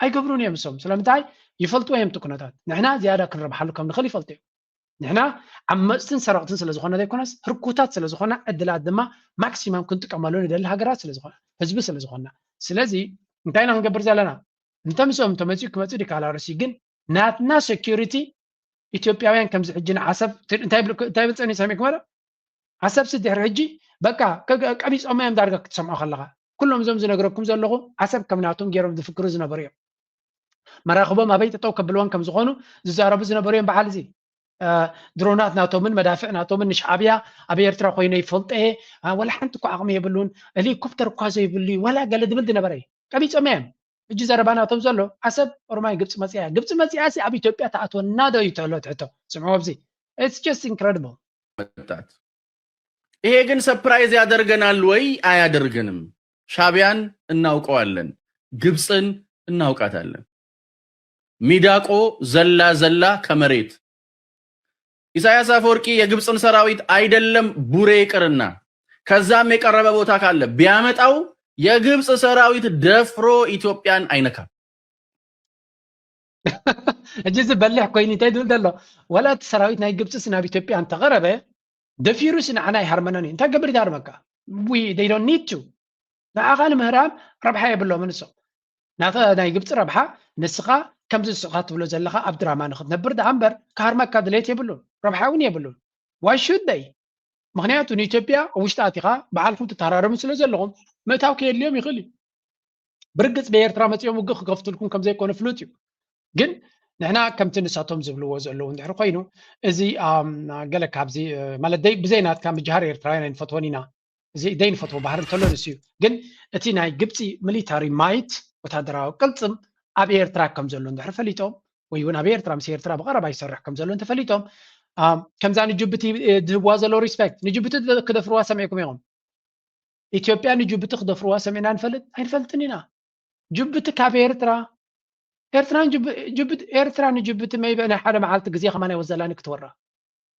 ኣይገብሩን እዮም። እሶም ስለምንታይ ይፈልጡ እዮም እቲ ኩነታት። ንሕና ዝያዳ ክንረብሓሉ ከም ንኽእል ይፈልጡ እዮም። ንሕና ዓመፅትን ሰረቕትን ስለ ዝኾነ ዘይኮነስ ህርኩታት ስለ ዝኾና ዕድላት ድማ ማክሲማም ክንጥቀመሉ ንደሊ ሃገራት ስለ ዝኾነ ህዝቢ ስለ ዝኾና። ስለዚ እንታይ ኢና ክንገብር ዘለና? እንተ ምስኦም እንተመፅኡ ክመፅኡ ዲካላርሲ ግን ናትና ሴኪሪቲ ኢትዮጵያውያን ከምዚ ሕጂ ንዓሰብ እንታይ ይብል- እንታይ ይብል ፀኒ ሰሚዕኩም ዶ? ዓሰብ ሲ ድሕሪ ሕጂ በቃ ከ- ቀቢፆም እዮም ዳርጋ ክትሰምዖ ከለኻ ኩሎም እዞም ዝነግረኩም ዘለኹ ዓሰብ ከም ናቶም ገይሮም ዝፍክሩ ዝነበሩ እዮም። መራኽቦም ኣበይ ጠጠው ከብልዎም ከም ዝኾኑ ዝዛረቡ ዝነበሩ እዮም። በዓል እዚ ድሮናት ናቶምን መዳፍዕ ናቶምን ንሻዕብያ ኣብ ኤርትራ ኮይነ ይፈልጠ ወላ ሓንቲ እኮ ዓቕሚ የብሉን፣ ሄሊኮፕተር እኳ ዘይብሉ እዩ ወላ ገለ ድብል ዝነበረ እዩ። ቀቢፆም እዮም። ሕጂ ዘረባ ናቶም ዘሎ ዓሰብ ኦሮማይ ግብፂ መፅያ ግብፂ መፅያ ሲ ኣብ ኢትዮጵያ ተኣትወና ዶ እዩ ተሎ ትሕቶ ስምዑ ኣብዚ it's just incredible። መጣት። ይሄ ግን ሰፕራይዝ ያደርገናል ወይ አያደርገንም? ሻዕቢያን እናውቀዋለን፣ ግብፅን እናውቃታለን። ሚዳቆ ዘላ ዘላ ከመሬት ኢሳያስ አፈወርቂ የግብፅን ሰራዊት አይደለም ቡሬ ይቅርና ከዛም የቀረበ ቦታ ካለ ቢያመጣው የግብፅ ሰራዊት ደፍሮ ኢትዮጵያን አይነካም። ሕጂ እዚ በሊሕ ኮይኑ እንታይ ዝብል ዘሎ? ወላ እቲ ሰራዊት ናይ ግብፅስ ናብ ኢትዮጵያ እንተቐረበ ደፊሩስ ንዓና ይሃርመናን እዩ። እንታይ ገብር ይሃርመካ? We they don't need to ንዓኻ ንምህራም ረብሓ የብሎም ንሶም። ናተ ናይ ግብፂ ረብሓ ንስኻ ከምዚ ንስኻ ትብሎ ዘለኻ ኣብ ድራማ ንክትነብር ደኣ እምበር ክሃርመካ ድሌት የብሉን፣ ረብሓ እውን የብሉን። Why should they? ምክንያቱ ንኢትዮጵያ ኣብ ውሽጢ ኣቲኻ ባዕልኩም ትተሃራረሙ ስለ ዘለኹም ምእታው ከየድልዮም ይኽእል እዩ። ብርግፅ ብኤርትራ መፂኦም ውግእ ክከፍትልኩም ከም ዘይኮነ ፍሉጥ እዩ። ግን ንሕና ከምቲ ንሳቶም ዝብልዎ ዘለዉ እንድሕር ኮይኑ እዚ ኣም፣ ገለ ካብዚ እ፣ ማለት ደይ- ብዘይ ናትካ ምጅሃር ኤርትራውያን ኣይንፈትወን ኢና። እዚ ደይ ንፈትዎ ባህሪ እንተሎ ንሱ እዩ። ግን እቲ ናይ ግብፂ ሚሊታሪ ማይት ወታደራዊ ቅልፅም ኣብ ኤርትራ ከም ዘሎ እንድሕር ፈሊጦም ወይ እውን ኣብ ኤርትራ ምስ ኤርትራ ብቐረባ ይሰርሕ ከም ዘሎ እንተፈሊጦም ኣም፣ ከምዛ ንጅቡቲ እ፣ ዝህብዋ ዘሎ ሪስፔክት ንጅቡቲ ክደፍርዋ ሰሚዕኩም ኢኹም። ኢትዮጵያ ንጅቡቲ ክደፍርዋ ሰሚዕና ንፈልጥ ኣይንፈልጥን ኢና። ጅቡቲ ካብ ኤርትራ ኤርትራ ንጅቡ- ጅቡቲ- ኤርትራ ንጅቡቲ maybe ናይ ሓደ መዓልቲ ግዜ ከማን ኣይወዘላኒ ክትወራ።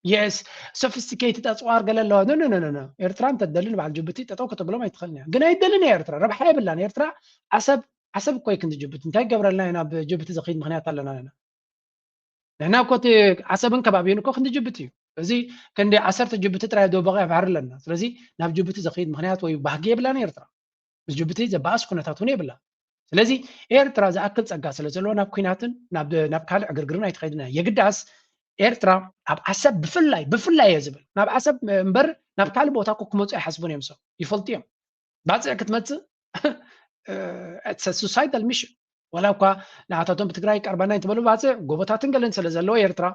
Yes sophisticated ኣፅዋር ገለ ኣለዋ። No no no no no ኤርትራ እንተትደሊ ንበዓል ጅቡቲ ጠጠው ከተብሎም ኣይትኽእልን እያ። ግን ኣይደልን እያ ኤርትራ ረብሓ የብላን። ኤርትራ ዓሰብ ዓሰብ እኮ እዩ ክንዲ ጅቡቲ እንታይ ይገብረልና እዩ ናብ ጅቡቲ ዝኸይድ ምኽንያት ኣለና ኢና። ንሕና እኮ እቲ ዓሰብን ከባቢኡን እኮ ክንዲ ጅቡቲ እዩ። እዚ ክንዲ ዓሰርተ ጅቡቲ ጥራይ ደቡባዊ ባሕሪ ኣለና። ስለዚ ናብ ጅቡቲ ዘኸይድ ምኽንያት ወይ ባህጊ የብላን ኤርትራ። ምስ ጅቡቲ ዘበኣስ ኩነታት እውን የብላ። ስለዚ ኤርትራ ዝኣክል ፀጋ ስለ ዘለዎ ናብ ኩናትን ናብ ናብ ካልእ ዕግርግርን ኣይትኸይድን እያ። የግዳስ ኤርትራ ኣብ ዓሰብ ብፍላይ ብፍላይ እየ ዝብል ናብ ዓሰብ እምበር ናብ ካልእ ቦታ እኮ ክመፁ ኣይሓስቡን እዮም። ሰብ ይፈልጡ እዮም። ባፅዕ ክትመፅእ ሱሳይዳል ሚሽን ዋላ እኳ ንዓታቶም ብትግራይ ቀርባና እንተበሉ ባፅዕ ጎቦታትን ገለን ስለ ዘለዎ ኤርትራ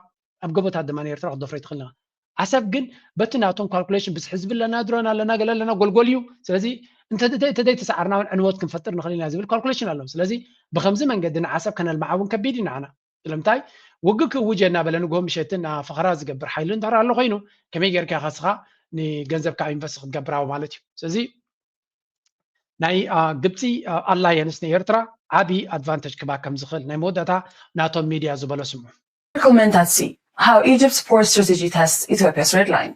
ኣብ ጎቦታት ድማ ኤርትራ ክትደፍሮ ይትኽእል ኢኻ። ዓሰብ ግን በቲ ናቶም ካልኩሌሽን ብዝሒ ህዝቢ ኣለና ድሮን ኣለና ገለ ኣለና ጎልጎል እዩ። ስለዚ እንተዘይ ተሰዓርና እውን ዕንወት ክንፈጥር ንኽእል ኢና ዝብል ካልኩሌሽን ኣለዎም። ስለዚ ብከምዚ መንገዲ ንዓሰብ ከነልምዓ እውን ከቢድ እዩ ንዓና። ስለምንታይ ውግእ ክእውጀ እናበለ ንግሆ ምሸትን ፈኸራ ዝገብር ሓይሊ እንድሕር ኣሎ ኮይኑ ከመይ ጌርካ ኢኻ እስኻ ንገንዘብካ ኢንቨስት ክትገብር ኣብኡ ማለት እዩ። ስለዚ ናይ ግብፂ ኣላየንስ ንኤርትራ ዓብዪ ኣድቫንተጅ ክባ ከም ዝኽእል ናይ መወዳእታ ናቶም ሚድያ ዝበሎ ስምዑ። Comment at C. How Egypt's port strategy tests Ethiopia's red line.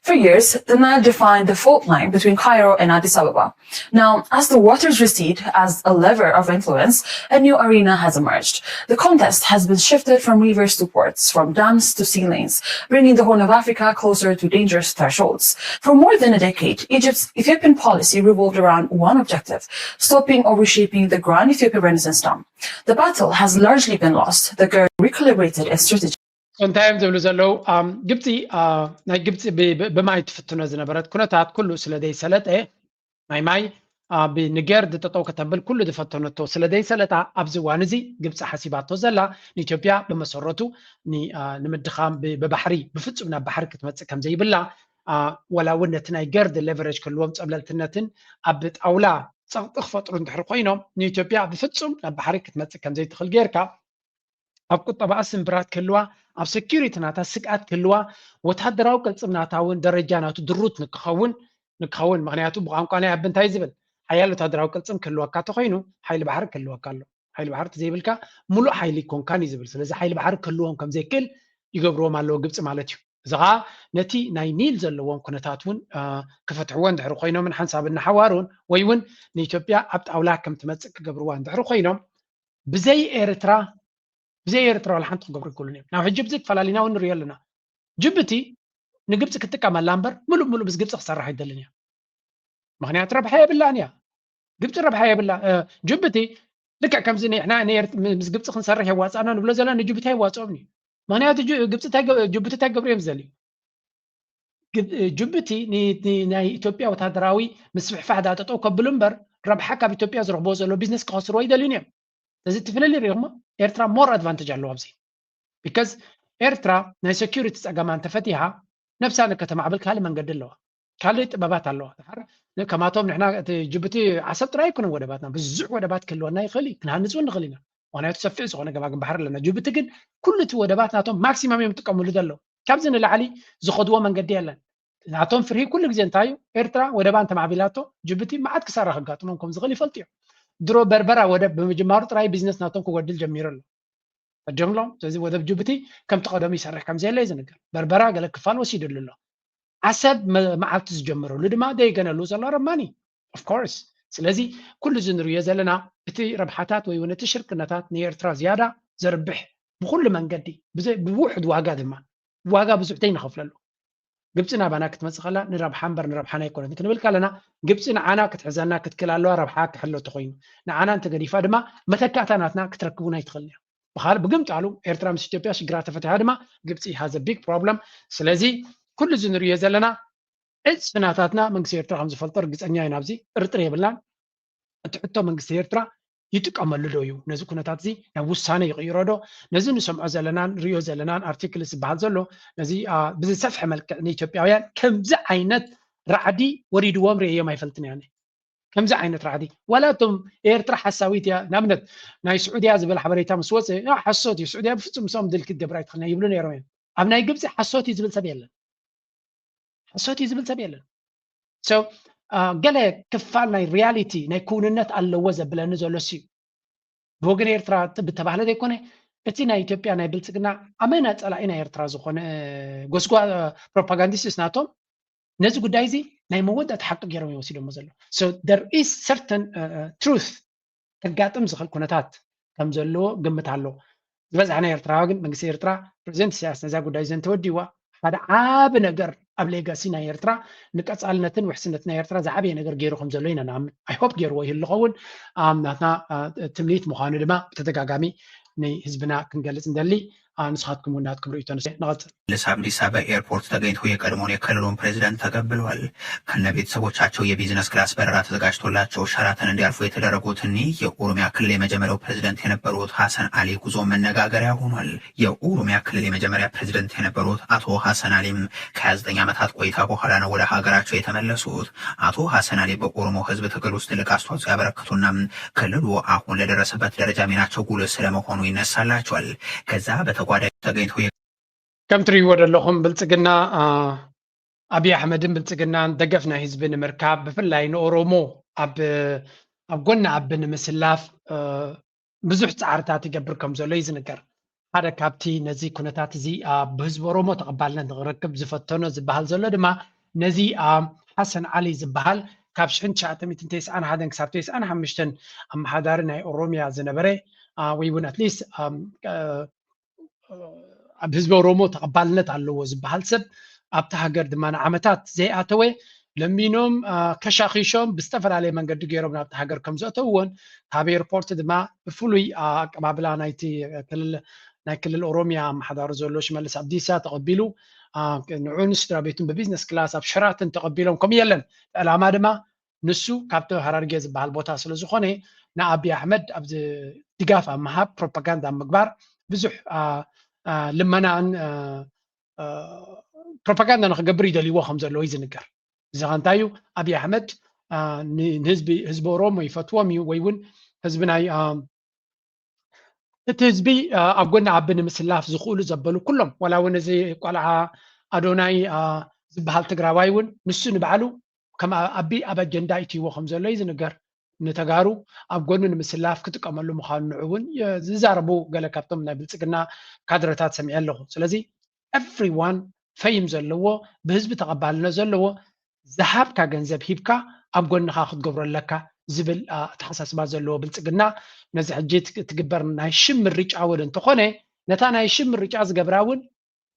For years, the Nile defined the fault line between Cairo and Addis Ababa. Now, as the waters recede as a lever of influence, a new arena has emerged. The contest has been shifted from rivers to ports, from dams to sea lanes, bringing the Horn of Africa closer to dangerous thresholds. For more than a decade, Egypt's Ethiopian policy revolved around one objective: stopping or reshaping the Grand Ethiopian Renaissance Dam. The battle has largely been lost. The Cairo recalibrated its strategy. እንታይ እዮም ዝብሉ ዘለዉ? ግብፂ ናይ ግብፂ ብማይ ትፍትኖ ዝነበረት ኩነታት ኩሉ ስለ ዘይሰለጠ ናይ ማይ ንጌርድ ጠጠው ከተብል ኩሉ ዝፈተነቶ ስለ ዘይሰለጣ ኣብዚ እዋን እዚ ግብፂ ሓሲባቶ ዘላ ንኢትዮጵያ ብመሰረቱ ንምድኻም ብባሕሪ ብፍፁም ናብ ባሕሪ ክትመፅእ ከም ዘይብላ ዋላ እውን ነቲ ናይ ገርድ ሌቨሬጅ ክህልዎም ፀብለልትነትን ኣብ ጣውላ ፀቕጢ ክፈጥሩ እንድሕር ኮይኖም ንኢትዮጵያ ብፍፁም ናብ ባሕሪ ክትመፅእ ከም ዘይትኽእል ጌርካ ኣብ ቁጠባኣ ስንብራት ክህልዋ ኣብ ሴኪሪቲ ናታ ስግኣት ክህልዋ ወታደራዊ ቅልፅም ናታ እውን ደረጃ ናቱ ድሩት ንክኸውን ንክኸውን ምክንያቱ ብቋንቋ ናይ ኣብ እንታይ ዝብል ሓያል ወታደራዊ ቅልፅም ክህልወካ ተኮይኑ ሓይሊ ባሕሪ ክህልወካ ኣሎ ሓይሊ ባሕሪ ተዘይብልካ ሙሉእ ሓይሊ ይኮንካን እዩ ዝብል ስለዚ ሓይሊ ባሕሪ ክህልዎም ከም ዘይክእል ይገብርዎም ኣለዉ ግብፂ ማለት እዩ። እዚ ከዓ ነቲ ናይ ኒል ዘለዎም ኩነታት እውን ክፈትሕዎ እንድሕሪ ኮይኖምን ሓንሳብ እናሓዋሩን ወይ እውን ንኢትዮጵያ ኣብ ጣውላ ከም ትመፅእ ክገብርዋ እንድሕሪ ኮይኖም ብዘይ ኤርትራ ብዘይ ኤርትራ ዋላ ሓንቲ ክገብሩ ይክእሉን እዮም። ናብ ሕጂ ብዚ ተፈላሊና እውን ንሪኦ ኣለና። ጅቡቲ ንግብፂ ክትጥቀመላ እምበር ምሉእ ምሉእ ምስ ግብፂ ክሰርሕ ኣይደልን እያ። ምክንያቱ ረብሓ የብላን እያ። ግብፂ ረብሓ የብላ። ጅቡቲ ልክዕ ከምዚ ንሕና ምስ ግብፂ ክንሰርሕ የዋፃና ንብሎ ዘለና ንጅቡቲ ኣይዋፅኦም እዩ። ምክንያቱ ጅቡቲ እንታይ ገብሩ እዮም ዝደልዩ? ጅቡቲ ናይ ኢትዮጵያ ወታደራዊ ምስፍሕፋሕ ዳ ጠጠው ከብሉ እምበር ረብሓ ካብ ኢትዮጵያ ዝረኽቦ ዘሎ ቢዝነስ ክኸስርዎ ይደልዩን እዮም። እዚ ትፍለሊ ሪኢኹሞ ኤርትራ ሞር ኣድቫንቴጅ ኣለዋ ኣብዚ። ቢካዝ ኤርትራ ናይ ሴኪሪቲ ፀገማ እንተፈቲሃ ነብሳ ንከተማዕብል ካልእ መንገዲ ኣለዋ፣ ካልእ ጥበባት ኣለዋ። ድሓር ከማቶም ንሕና እቲ ጅቡቲ ዓሰብ ጥራይ ኣይኮነን ወደባትና፣ ብዙሕ ወደባት ክህልወና ይኽእል እዩ፣ ክንሃንፅ እውን ንኽእል ኢና። ምክንያቱ ሰፊሕ ዝኾነ ገማግም ባሕሪ ኣለና። ጅቡቲ ግን ኩሉ እቲ ወደባት ናቶም ማክሲማም እዮም ዝጥቀምሉ ዘለዉ። ካብዚ ንላዕሊ ዝኸድዎ መንገዲ የለን። ናቶም ፍርሂ ኩሉ ግዜ እንታይ እዩ? ኤርትራ ወደባ እንተማዕቢላቶ ጅቡቲ መዓት ክሳራ ከጋጥሞም ከም ዝኽእል ይፈልጡ እዮም። ድሮ በርበራ ወደብ ብምጅማሩ ጥራይ ቢዝነስ ናቶም ክጎድል ጀሚሩ ኣሎ። ተጀምሎም ስለዚ ወደብ ጅቡቲ ከምቲ ቀደሙ ይሰርሕ ከም ዘየለ እዩ ዝንገር። በርበራ ገለ ክፋል ወሲድሉ ኣሎ። ዓሰብ መዓልቲ ዝጀመረሉ ድማ ደይገነሉ ዘሎ ረማኒ ኦፍኮርስ። ስለዚ ኩሉ እዚ ንሪኦ ዘለና እቲ ረብሓታት ወይ እውን እቲ ሽርክነታት ንኤርትራ ዝያዳ ዘርብሕ ብኩሉ መንገዲ ብውሑድ ዋጋ ድማ ዋጋ ብዙሕ ተይንኸፍለሉ ግብፂ ናባና ክትመፅእ ከላ ንረብሓ እምበር ንረብሓና ኣይኮነትን ክንብል ከለና ግብፂ ንዓና ክትሕዘና ክትክል ኣለዋ ረብሓ ክሕሎ ተኮይኑ ንዓና እንተገዲፋ ድማ መተካእታ ናትና ክትረክቡን ኣይትኽእልን እያ። ብካልእ ብግምጣሉ ኤርትራ ምስ ኢትዮጵያ ሽግራ ተፈቲሓ ድማ ግብፂ has a big problem። ስለዚ ኩሉ እዚ ንሪኦ ዘለና ዕፅፊ ናታትና መንግስቲ ኤርትራ ከም ዝፈልጦ ርግፀኛ እዩ። ናብዚ ጥርጥር የብልናን። እቲ ሕቶ መንግስቲ ኤርትራ ይጥቀመሉ ዶ እዩ ነዚ ኩነታት እዚ ናብ ውሳነ ይቕይሮ ዶ? ነዚ ንሰምዖ ዘለናን ንሪኦ ዘለናን ኣርቲክል ዝበሃል ዘሎ ነዚ ብዝሰፍሐ መልክዕ ንኢትዮጵያውያን ከምዚ ዓይነት ራዕዲ ወሪድዎም ርእዮም ኣይፈልጥን እያ። ከምዚ ዓይነት ራዕዲ ዋላ እቶም ኤርትራ ሓሳዊት እያ ንኣብነት ናይ ስዑድያ ዝበል ሓበሬታ ምስ ወፀ ሓሶት እዩ፣ ስዑድያ ብፍፁም ምስኦም ድል ክትገብር ኣይትኽእልን ይብሉ ነይሮም እዮም። ኣብ ናይ ግብፂ ሓሶት እዩ ዝብል ሰብ የለን። ሓሶት እዩ ዝብል ሰብ የለን። ገለ ክፋል ናይ ሪያሊቲ ናይ ክውንነት ኣለዎ ዘብለኒ ዘሎ ሲ ብወገን ኤርትራ ብተባህለ ዘይኮነ እቲ ናይ ኢትዮጵያ ናይ ብልፅግና ኣመና ፀላኢ ናይ ኤርትራ ዝኾነ ጎስጓ ፕሮፓጋንዲስትስ ናቶም ነዚ ጉዳይ እዚ ናይ መወዳእታ ሓቂ ገይሮም ይወሲዶሞ ዘሎ። So there is certain truth ከጋጥም ዝኽእል ኩነታት ከም ዘለዎ ግምት ኣሎ። ዝበዝሐ ናይ ኤርትራዊ ግን መንግስቲ ኤርትራ ፕሬዚደንት ኢሳያስ ነዛ ጉዳይ እዚ እንተወዲዋ ሓደ ዓቢ ነገር ኣብ ሌጋሲ ናይ ኤርትራ ንቀፃልነትን ውሕስነት ናይ ኤርትራ ዝዓበየ ነገር ገይሩ ከም ዘሎ ኢና ንኣምን። I hope ገይርዎ ይህሉ ኸውን ናትና ትምኒት ምዃኑ ድማ ብተደጋጋሚ ንህዝብና ክንገልፅ እንደሊ ንስኻትኩም እውን ናትኩም ርእይቶ ንስ- ንቐጽል። ልስ አብዲሳ በኤርፖርት ተገኝተው የቀድሞውን የክልሉን ፕሬዝዳንት ተቀብለዋል። ከነ ቤተሰቦቻቸው የቢዝነስ ክላስ በረራ ተዘጋጅቶላቸው ሸራተን እንዲያርፉ የተደረጉት እኒህ የኦሮሚያ ክልል የመጀመሪያው ፕሬዝዳንት የነበሩት ሐሰን አሊ ጉዞ መነጋገሪያ ሆኗል። የኦሮሚያ ክልል የመጀመሪያ ፕሬዝዳንት የነበሩት አቶ ሐሰን አሊም ከሃያ ዘጠኝ ዓመታት ቆይታ በኋላ ነው ወደ ሀገራቸው የተመለሱት። አቶ ሐሰን አሊ በኦሮሞ ህዝብ ትግል ውስጥ ትልቅ አስተዋጽኦ ያበረከቱና ክልሉ አሁን ለደረሰበት ደረጃ ሚናቸው ጉልህ ስለመሆኑ ይነሳላቸዋል። ከዛ በተጓዳኝ ተገኝተው ከም ትርእይዎ ዘለኹም ብልፅግና ኣብይ ኣሕመድን ብልፅግናን ደገፍ ናይ ህዝቢ ንምርካብ ብፍላይ ንኦሮሞ ኣብ ኣብ ጎኒ ኣቢ ንምስላፍ ብዙሕ ፃዕርታት ይገብር ከም ዘሎ እዩ ዝንገር። ሓደ ካብቲ ነዚ ኩነታት እዚ ብህዝቢ ኦሮሞ ተቐባልነት ንክረክብ ዝፈተኖ ዝበሃል ዘሎ ድማ ነዚ ሓሰን ዓሊ ዝበሃል ካብ ሽሕን ትሽዓተ ሚእትን ተስዓን ሓደን ክሳብ ተስዓን ሓሙሽተን ኣመሓዳሪ ናይ ኦሮሚያ ዝነበረ ወይ እውን ኣትሊስት ኣብ ህዝቢ ኦሮሞ ተቐባልነት ኣለዎ ዝበሃል ሰብ ኣብቲ ሃገር ድማ ንዓመታት ዘይኣተወ ለሚኖም ከሻኺሾም ብዝተፈላለየ መንገዲ ገይሮም ናብቲ ሃገር ከም ዘእተውዎን ካብ ኤርፖርት ድማ ብፍሉይ ኣቀባብላ ናይቲ ክልል ናይ ክልል ኦሮሚያ ኣመሓዳሪ ዘሎ ሽመልስ ኣብዲሳ ተቐቢሉ ንዑን ስድራ ቤቱን ብቢዝነስ ክላስ ኣብ ሸራተን ተቐቢሎም ከም የለን ዕላማ ድማ ንሱ ካብቲ ሃራርጌ ዝበሃል ቦታ ስለ ዝኾነ ንኣቢ ኣሕመድ ኣብዚ ድጋፍ ኣብ ምሃብ ፕሮፓጋንዳ ኣብ ምግባር ብዙሕ ልመናን ፕሮፓጋንዳ ንክገብር ይደልይዎ ከም ዘለዎ እዩ ዝንገር። እዚ ከ እንታይ እዩ? ኣብይ ኣሕመድ ንህዝቢ ህዝቢ ኦሮሞ ይፈትዎም እዩ ወይ እውን ህዝቢ ናይ እቲ ህዝቢ ኣብ ጎኒ ኣቢ ንምስላፍ ዝኽእሉ ዘበሉ ኩሎም ዋላ እውን እዚ ቆልዓ ኣዶናይ ዝበሃል ትግራዋይ እውን ንሱ ንባዕሉ ከም ኣቢ ኣብ ኣጀንዳ ይትይዎ ከም ዘሎ እዩ ዝንገር። ንተጋሩ ኣብ ጎኑ ንምስላፍ ክጥቀመሉ ምዃኑ ንዑ እውን ዝዛረቡ ገለ ካብቶም ናይ ብልፅግና ካድረታት ሰሚዐ ኣለኹ። ስለዚ everyone ፈይም ዘለዎ፣ ብህዝቢ ተቐባልነት ዘለዎ፣ ዝሃብካ ገንዘብ ሂብካ ኣብ ጎንኻ ክትገብሮ ኣለካ ዝብል ኣተሓሳስባ ዘለዎ ብልፅግና፣ ነዚ ሕጂ ትግበር ናይ ሽም ምርጫ እውን እንተኾነ፣ ነታ ናይ ሽም ምርጫ ዝገብራ እውን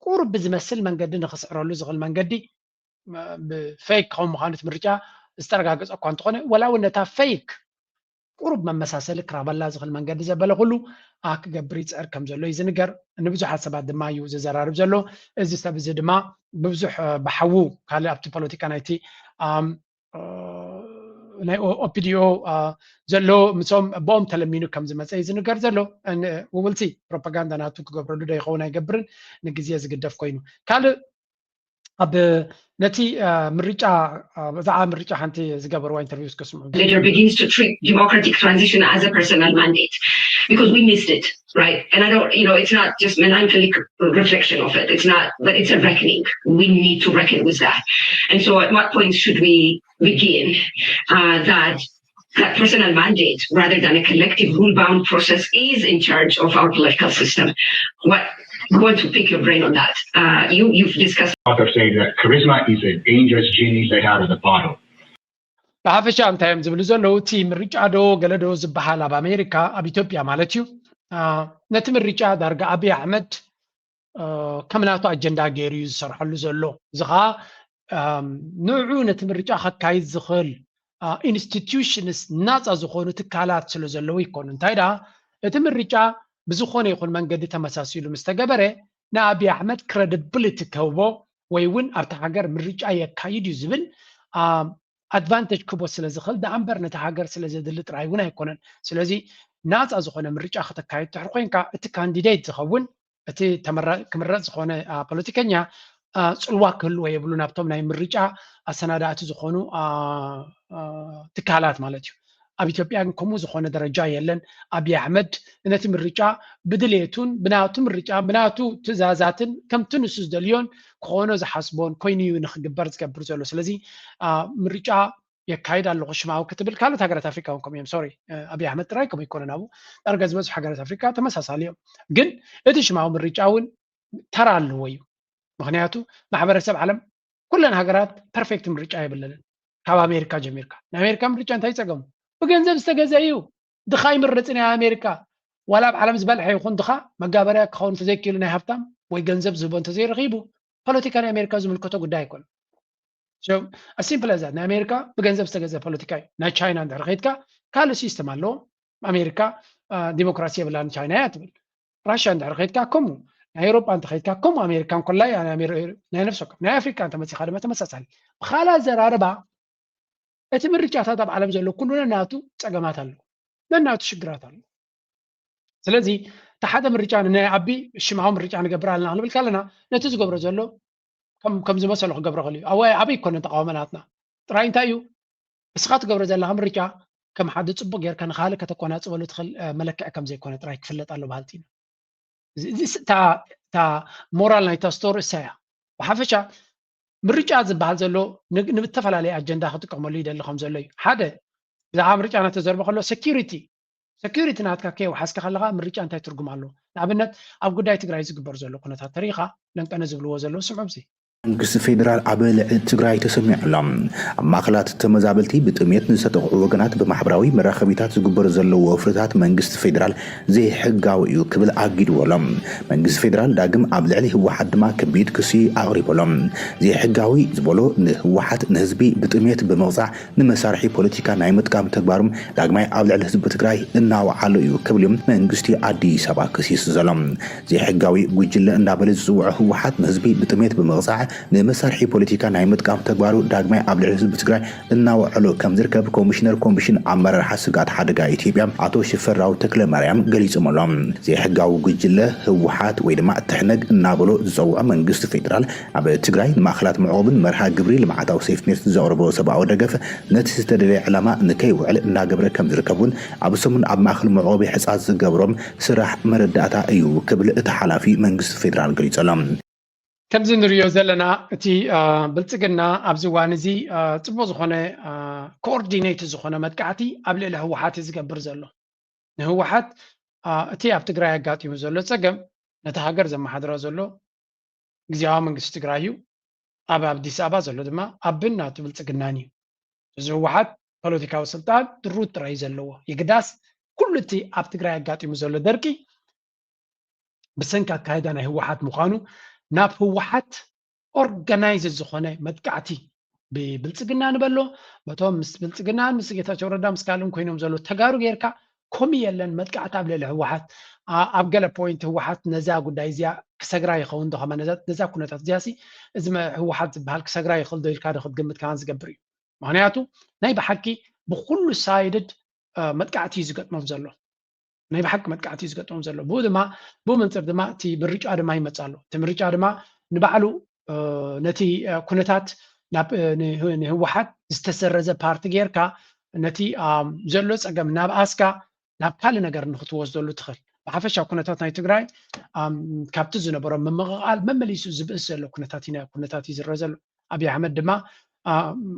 ቁሩብ ብዝመስል መንገዲ ንኽስዕረሉ ዝኽእል መንገዲ ብፌክ ከም ምዃኑ እቲ ምርጫ ዝተረጋገፀ እኳ እንተኾነ፣ ወላ እውን ነታ ፌክ ቁሩብ መመሳሰሊ ክራበላ ዝኽእል መንገዲ ዘበለ ኩሉ ክገብር ይፅዕር ከም ዘሎ እዩ ዝንገር። ንብዙሓት ሰባት ድማ እዩ ዘዘራርብ ዘሎ። እዚ ሰብ እዚ ድማ ብብዙሕ ብሓዉ ካልእ ኣብቲ ፖለቲካ ናይቲ ናይ ኦፒዲኦ ዘሎ ምሶም ብኦም ተለሚኑ ከም ዝመፀ እዩ ዝንገር ዘሎ። ውብልሲ ፕሮፓጋንዳ ናቱ ክገብረሉ ዶ ይኸውን ኣይገብርን ንግዜ ዝግደፍ ኮይኑ። ካልእ ኣብ ነቲ ምርጫ ብዛዕባ ምርጫ ሓንቲ ዝገበርዋ ኢንተርቪው እስከ ስምዑ። Leader begins to treat democratic transition as a personal mandate because we missed it, right? And I don't, you know, it's not just melancholic reflection of it. It's not, but it's a reckoning. We need to reckon with that. And so, at what point should we begin uh, that that personal mandate rather than a collective rule-bound process is in charge of our political system. What I want to pick your brain on that. Uh, you, you've discussed. Author saying that charisma is a dangerous genie let out of the bottle. ብሓፈሻ እንታይ እዮም ዝብሉ ዘለዉ? እቲ ምርጫ ዶ ገለ ዶ ዝበሃል ኣብ ኣሜሪካ፣ ኣብ ኢትዮጵያ ማለት እዩ፣ ነቲ ምርጫ ዳርጋ ኣብይ ኣሕመድ ከም ናቱ ኣጀንዳ ገይሩ እዩ ዝሰርሐሉ ዘሎ። እዚ ከዓ ንዑ ነቲ ምርጫ ከካይድ ዝኽእል ኢንስቲትዩሽንስ ናፃ ዝኾኑ ትካላት ስለ ዘለዉ ይኮኑ። እንታይ ደኣ እቲ ምርጫ ብዝኾነ ይኹን መንገዲ ተመሳሲሉ ምስ ተገበረ ንኣብይ ኣሕመድ ክረዲብሊቲ ክህቦ ወይ እውን ኣብቲ ሃገር ምርጫ የካይድ እዩ ዝብል ኣድቫንቴጅ ክቦ ስለ ዝኽእል ደኣ እምበር ነቲ ሃገር ስለ ዘድሊ ጥራይ እውን ኣይኮነን። ስለዚ ናፃ ዝኾነ ምርጫ ከተካይድ ትሕር ኮይንካ እቲ ካንዲዴት ዝኸውን እቲ ክምረፅ ዝኾነ ፖለቲከኛ ፅልዋ ክህልዎ የብሉ ናብቶም ናይ ምርጫ ኣሰናዳእቲ ዝኾኑ ትካላት ማለት እዩ። ኣብ ኢትዮጵያ ግን ከምኡ ዝኾነ ደረጃ የለን። ኣብይ ኣሕመድ ነቲ ምርጫ ብድሌቱን ብናቱ ምርጫ ብናቱ ትእዛዛትን ከምቲ ንሱ ዝደልዮን ክኾኖ ዝሓስቦን ኮይኑ እዩ ንክግበር ዝገብር ዘሎ። ስለዚ ምርጫ የካይድ ኣለኹ ሽማዊ ክትብል ካልኦት ሃገራት ኣፍሪካ እውን ከምኡ እዮም። ሶሪ ኣብይ ኣሕመድ ጥራይ ከምኡ ይኮነን፣ ኣብኡ ዳርጋ ዝበዝሑ ሃገራት ኣፍሪካ ተመሳሳሊ እዮም። ግን እቲ ሽማዊ ምርጫ እውን ተራ ኣለዎ እዩ። ምክንያቱ ማሕበረሰብ ዓለም ኩለን ሃገራት ፐርፌክት ምርጫ የብለንን። ካብ ኣሜሪካ ጀሚርካ ናይ ኣሜሪካ ምርጫ እንታይ ጸገሙ? ብገንዘብ ዝተገዘ እዩ። ድኻ ይምረጽን ኣብ ኣሜሪካ ዋላ ኣብ ዓለም ዝበልሐ ይኹን ድኻ መጋበርያ ክኸውን እንተዘይክኢሉ ናይ ሃብታም ወይ ገንዘብ ዝህቦ እንተዘይረኺቡ ፖለቲካ ናይ ኣሜሪካ ዝምልከቶ ጉዳይ ኣይኮነን። ሲምፕል ዛት ናይ ኣሜሪካ ብገንዘብ ዝተገዘ ፖለቲካ እዩ። ናይ ቻይና እንድሕር ከይድካ ካልእ ሲስተም ኣለዎም። ኣሜሪካ ዲሞክራሲ የብላን ቻይና እያ ትብል። ራሽያ እንድሕር ከይድካ ከምኡ፣ ናይ ኤውሮጳ እንተኸይድካ ከምኡ፣ ኣሜሪካ እንኮላ እያ ናይ ነፍሲ ወከፍ። ናይ ኣፍሪካ እንተመፂኻ ድማ ተመሳሳሊ። ብኻልእ ኣዘራርባ እቲ ምርጫታት ኣብ ዓለም ዘሎ ኩሉ ነናቱ ፀገማት ኣለዎ፣ ነናቱ ሽግራት ኣለዎ። ስለዚ እቲ ሓደ ምርጫ ንናይ ኣቢ ሽማዊ ምርጫ ንገብር ኣለና ክንብል ከለና ነቲ ዝገብሮ ዘሎ ከም ዝመሰሎ ክገብሮ ክእል እዩ። ኣዋይ ኣበይ ይኮነን ተቃውሞ ናትና ጥራይ እንታይ እዩ እስኻ ትገብሮ ዘለኻ ምርጫ ከም ሓደ ፅቡቅ ጌርካ ንካልእ ከተቆናፅበሉ ትኽእል መለክዒ ከም ዘይኮነ ጥራይ ክፍለጥ ኣሎ በሃልቲ ኢና። እታ ሞራል ናይታ ስቶሪ እሳ እያ። ብሓፈሻ ምርጫ ዝበሃል ዘሎ ንብተፈላለየ ኣጀንዳ ክጥቀመሉ ይደሊ ከም ዘሎ እዩ። ሓደ ብዛዕባ ምርጫ እናተዘርበ ከሎ ሴኪሪቲ ሴኩሪቲ ናትካ ከየውሓዝካ ከለኻ ምርጫ እንታይ ትርጉም ኣለዎ? ንኣብነት ኣብ ጉዳይ ትግራይ ዝግበር ዘሎ ኩነታት ተሪኢኻ ለንቀነ ዝብልዎ ዘለዉ ስምዑ ኣብዚ። መንግስቲ ፌዴራል ኣብ ልዕሊ ትግራይ ተሰሚዑ ኣሎ። ኣብ ማእኸላት ተመዛበልቲ ብጥሜት ንዝተጠቕዑ ወገናት ብማሕበራዊ መራኸቢታት ዝግበሩ ዘለዉ ወፍርታት መንግስቲ ፌዴራል ዘይሕጋዊ እዩ ክብል ኣጊድዎ ኣሎ። መንግስቲ ፌዴራል ዳግም ኣብ ልዕሊ ህወሓት ድማ ከቢድ ክሲ ኣቕሪቡ ኣሎ። ዘይሕጋዊ ዝበሎ ንህወሓት ንህዝቢ ብጥሜት ብምቕፃዕ ንመሳርሒ ፖለቲካ ናይ ምጥቃም ተግባሮም ዳግማይ ኣብ ልዕሊ ህዝቢ ትግራይ እናወዓሎ እዩ ክብል እዩ መንግስቲ ኣዲስ ኣበባ ከሲሱ ዘሎ። ዘይሕጋዊ ጉጅለ እንዳበለ ዝፅውዖ ህወሓት ንህዝቢ ብጥሜት ብምቕፃዕ ንመሳርሒ ፖለቲካ ናይ ምጥቃም ተግባሩ ዳግማይ ኣብ ልዕሊ ህዝቢ ትግራይ እናወዐሎ ከም ዝርከብ ኮሚሽነር ኮሚሽን ኣመራርሓ ስግኣት ሓደጋ ኢትዮጵያ ኣቶ ሽፈራው ተክለማርያም ገሊፆም ኣሎ። ዘይሕጋዊ ጉጅለ ህወሓት ወይ ድማ ትሕነግ እናበሎ ዝፀውዖ መንግስቲ ፌዴራል ኣብ ትግራይ ንማእኸላት መዕቆብን መርሃ ግብሪ ልምዓታዊ ሴፍትኔት ዘቕርቦ ሰብኣዊ ደገፍ ነቲ ዝተደለየ ዕላማ ንከይውዕል እናገበረ ከም ዝርከብ እውን ኣብ ሰሙን ኣብ ማእኸል መዕቆቢ ሕፃ ዝገብሮም ስራሕ መረዳእታ እዩ ክብል እቲ ሓላፊ መንግስቲ ፌዴራል ገሊፁ ኣሎ። ከምዚ ንሪኦ ዘለና እቲ ብልፅግና ኣብዚ እዋን እዚ ፅቡቅ ዝኾነ ኮኦርዲኔት ዝኾነ መጥቃዕቲ ኣብ ልዕሊ ህወሓት እዩ ዝገብር ዘሎ። ንህወሓት እቲ ኣብ ትግራይ ኣጋጢሙ ዘሎ ፀገም ነቲ ሃገር ዘመሓድራ ዘሎ ግዝያዊ መንግስቲ ትግራይ እዩ። ኣብ ኣዲስ ኣበባ ዘሎ ድማ ኣቢን ናቱ ብልፅግናን እዩ። እዚ ህወሓት ፖለቲካዊ ስልጣን ድሩት ጥራይ እዩ ዘለዎ። የግዳስ ኩሉ እቲ ኣብ ትግራይ ኣጋጢሙ ዘሎ ደርቂ ብሰንኪ ኣካይዳ ናይ ህወሓት ምዃኑ ናብ ህወሓት ኦርጋናይዝድ ዝኾነ መጥቃዕቲ ብብልፅግና ንበሎ በቶም ምስ ብልፅግናን ምስ ጌታቸው ረዳ ምስ ካልእን ኮይኖም ዘሎ ተጋሩ ጌርካ ኮሚ የለን መጥቃዕቲ ኣብ ልዕሊ ህወሓት ኣብ ገለ ፖይንት ህወሓት ነዛ ጉዳይ እዚኣ ክሰግራ ይኸውን ዶ ከማ ነዛ ኩነታት እዚኣ ሲ እዚ ህወሓት ዝበሃል ክሰግራ ይኽእል ዶ ኢልካ ዶ ክትግምት ከማን ዝገብር እዩ። ምክንያቱ ናይ ብሓቂ ብኩሉ ሳይድድ መጥቃዕቲ እዩ ዝገጥሞም ዘሎ። ናይ ብሓቂ መጥቃዕቲ እዩ ዝገጥሞም ዘሎ። ብኡ ድማ ብኡ መንፅር ድማ እቲ ምርጫ ድማ ይመፅእ ኣሎ። እቲ ምርጫ ድማ ንባዕሉ ነቲ ኩነታት ናብ ንህወሓት ዝተሰረዘ ፓርቲ ጌርካ ነቲ ዘሎ ፀገም ናብ ኣስካ ናብ ካልእ ነገር ንክትወስደሉ ትኽእል። ብሓፈሻ ኩነታት ናይ ትግራይ ካብቲ ዝነበሮ ምምቕቓል መመሊሱ ዝብእስ ዘሎ ኩነታት እዩ ኩነታት እዩ ዝረአ ዘሎ። ኣብይ ኣሕመድ ድማ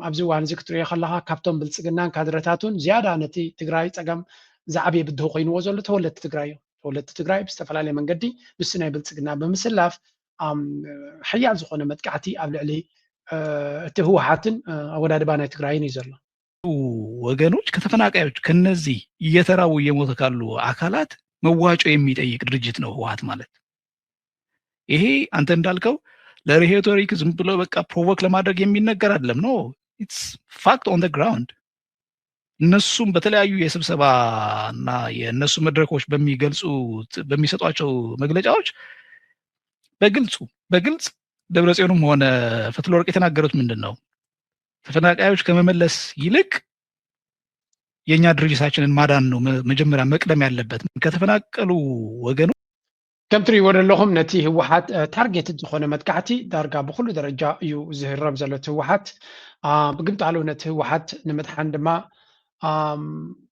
ኣብዚ እዋን እዚ ክትሪኦ ከለካ ካብቶም ብልፅግናን ካድረታቱን ዝያዳ ነቲ ትግራይ ፀገም ዝዓበየ ብድሆ ኮይንዎ ዘሎ ተወለድቲ ትግራይ እዮም። ተወለድቲ ትግራይ ብዝተፈላለየ መንገዲ ምስ ናይ ብልፅግና ብምስላፍ ሓያል ዝኾነ መጥቃዕቲ ኣብ ልዕሊ እቲ ህወሓትን ኣወዳድባ ናይ ትግራይን እዩ ዘሎ። ወገኖች ከተፈናቃዮች ከነዚህ እየተራቡ እየሞተ ካሉ አካላት መዋጮ የሚጠይቅ ድርጅት ነው ህወሓት ማለት። ይሄ አንተ እንዳልከው ለሬቶሪክ ዝም ብሎ በቃ ፕሮቮክ ለማድረግ የሚነገር አይደለም። No, it's fact on the ground። እነሱም በተለያዩ የስብሰባ እና የእነሱ መድረኮች በሚገልጹት በሚሰጧቸው መግለጫዎች በግልጹ በግልጽ ደብረጽዮንም ሆነ ፈትለወርቅ የተናገሩት ምንድን ነው? ተፈናቃዮች ከመመለስ ይልቅ የእኛ ድርጅታችንን ማዳን ነው መጀመሪያ መቅደም ያለበት። ከተፈናቀሉ ወገኖች ከም ትሪእዎ ዘለኹም ነቲ ህወሓት ታርጌትድ ዝኾነ መጥቃዕቲ ዳርጋ ብኩሉ ደረጃ እዩ ዝህረም ዘሎ እቲ ህወሓት። ብግምጣሉ ነቲ ህወሓት ንምድሓን ድማ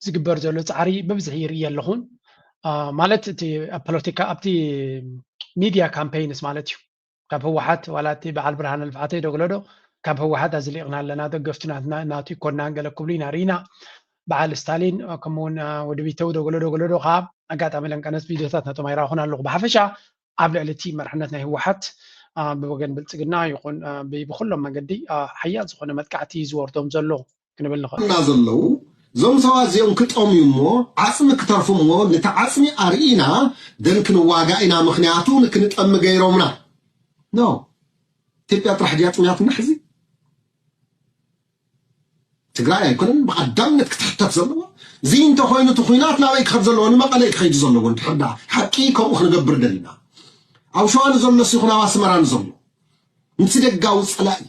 ዝግበር ዘሎ ፃዕሪ ብብዝሒ ይርኢ ኣለኹን። ማለት እቲ ኣብ ፖለቲካ ኣብቲ ሚድያ ካምፔይንስ ማለት እዩ። ካብ ህወሓት ዋላ እቲ በዓል ብርሃነ ልፍዓተይ ዶ ገለዶ ካብ ህወሓት ኣዝሊቕና ኣለና፣ ደገፍቱ ናትና ናቱ ይኮናን ገለ ክብሉ ኢና ርኢና። በዓል ስታሊን ከምኡውን ወዲ ቢተው ዶ ገለዶ ገለዶ ከዓ ኣጋጣሚ ለንቀነስ ቪድዮታት ናቶም ኣይረኣኹን ኣለኹ። ብሓፈሻ ኣብ ልዕሊ እቲ መርሕነት ናይ ህወሓት ብወገን ብልፅግና ይኹን ብኩሎም መገዲ ሓያል ዝኾነ መጥቃዕቲ ዝወርዶም ዘሎ ክንብል ንኽእል። እና ዘለዉ እዞም ሰባት እዚኦም ክጠምዩ እሞ ዓፅሚ ክተርፉ እሞ ነቲ ዓፅሚ ኣርኢና ደን ክንዋጋ ኢና ምክንያቱ ንክንጠሚ ገይሮምና። No, ኢትዮጵያ ጥራሕ ድያ ጥምያትና ሕዚ? ትግራይ ኣይኮነን ብቐዳምነት ክትሕተት ዘለዎ። እዚ እንተኮይኑ እቲ ኩናት ናበይ ክኸድ ዘለዎ? ንመቐለ እዩ ክኸይዱ ዘለዎ። እንድሕር ደኣ ሓቂ ከምኡ ክንገብር ደሊና ኣብ ሸዋ ንዘሎስ ይኹን ኣብ ኣስመራ ንዘሎ ምስ ደጋዊ ፀላኢ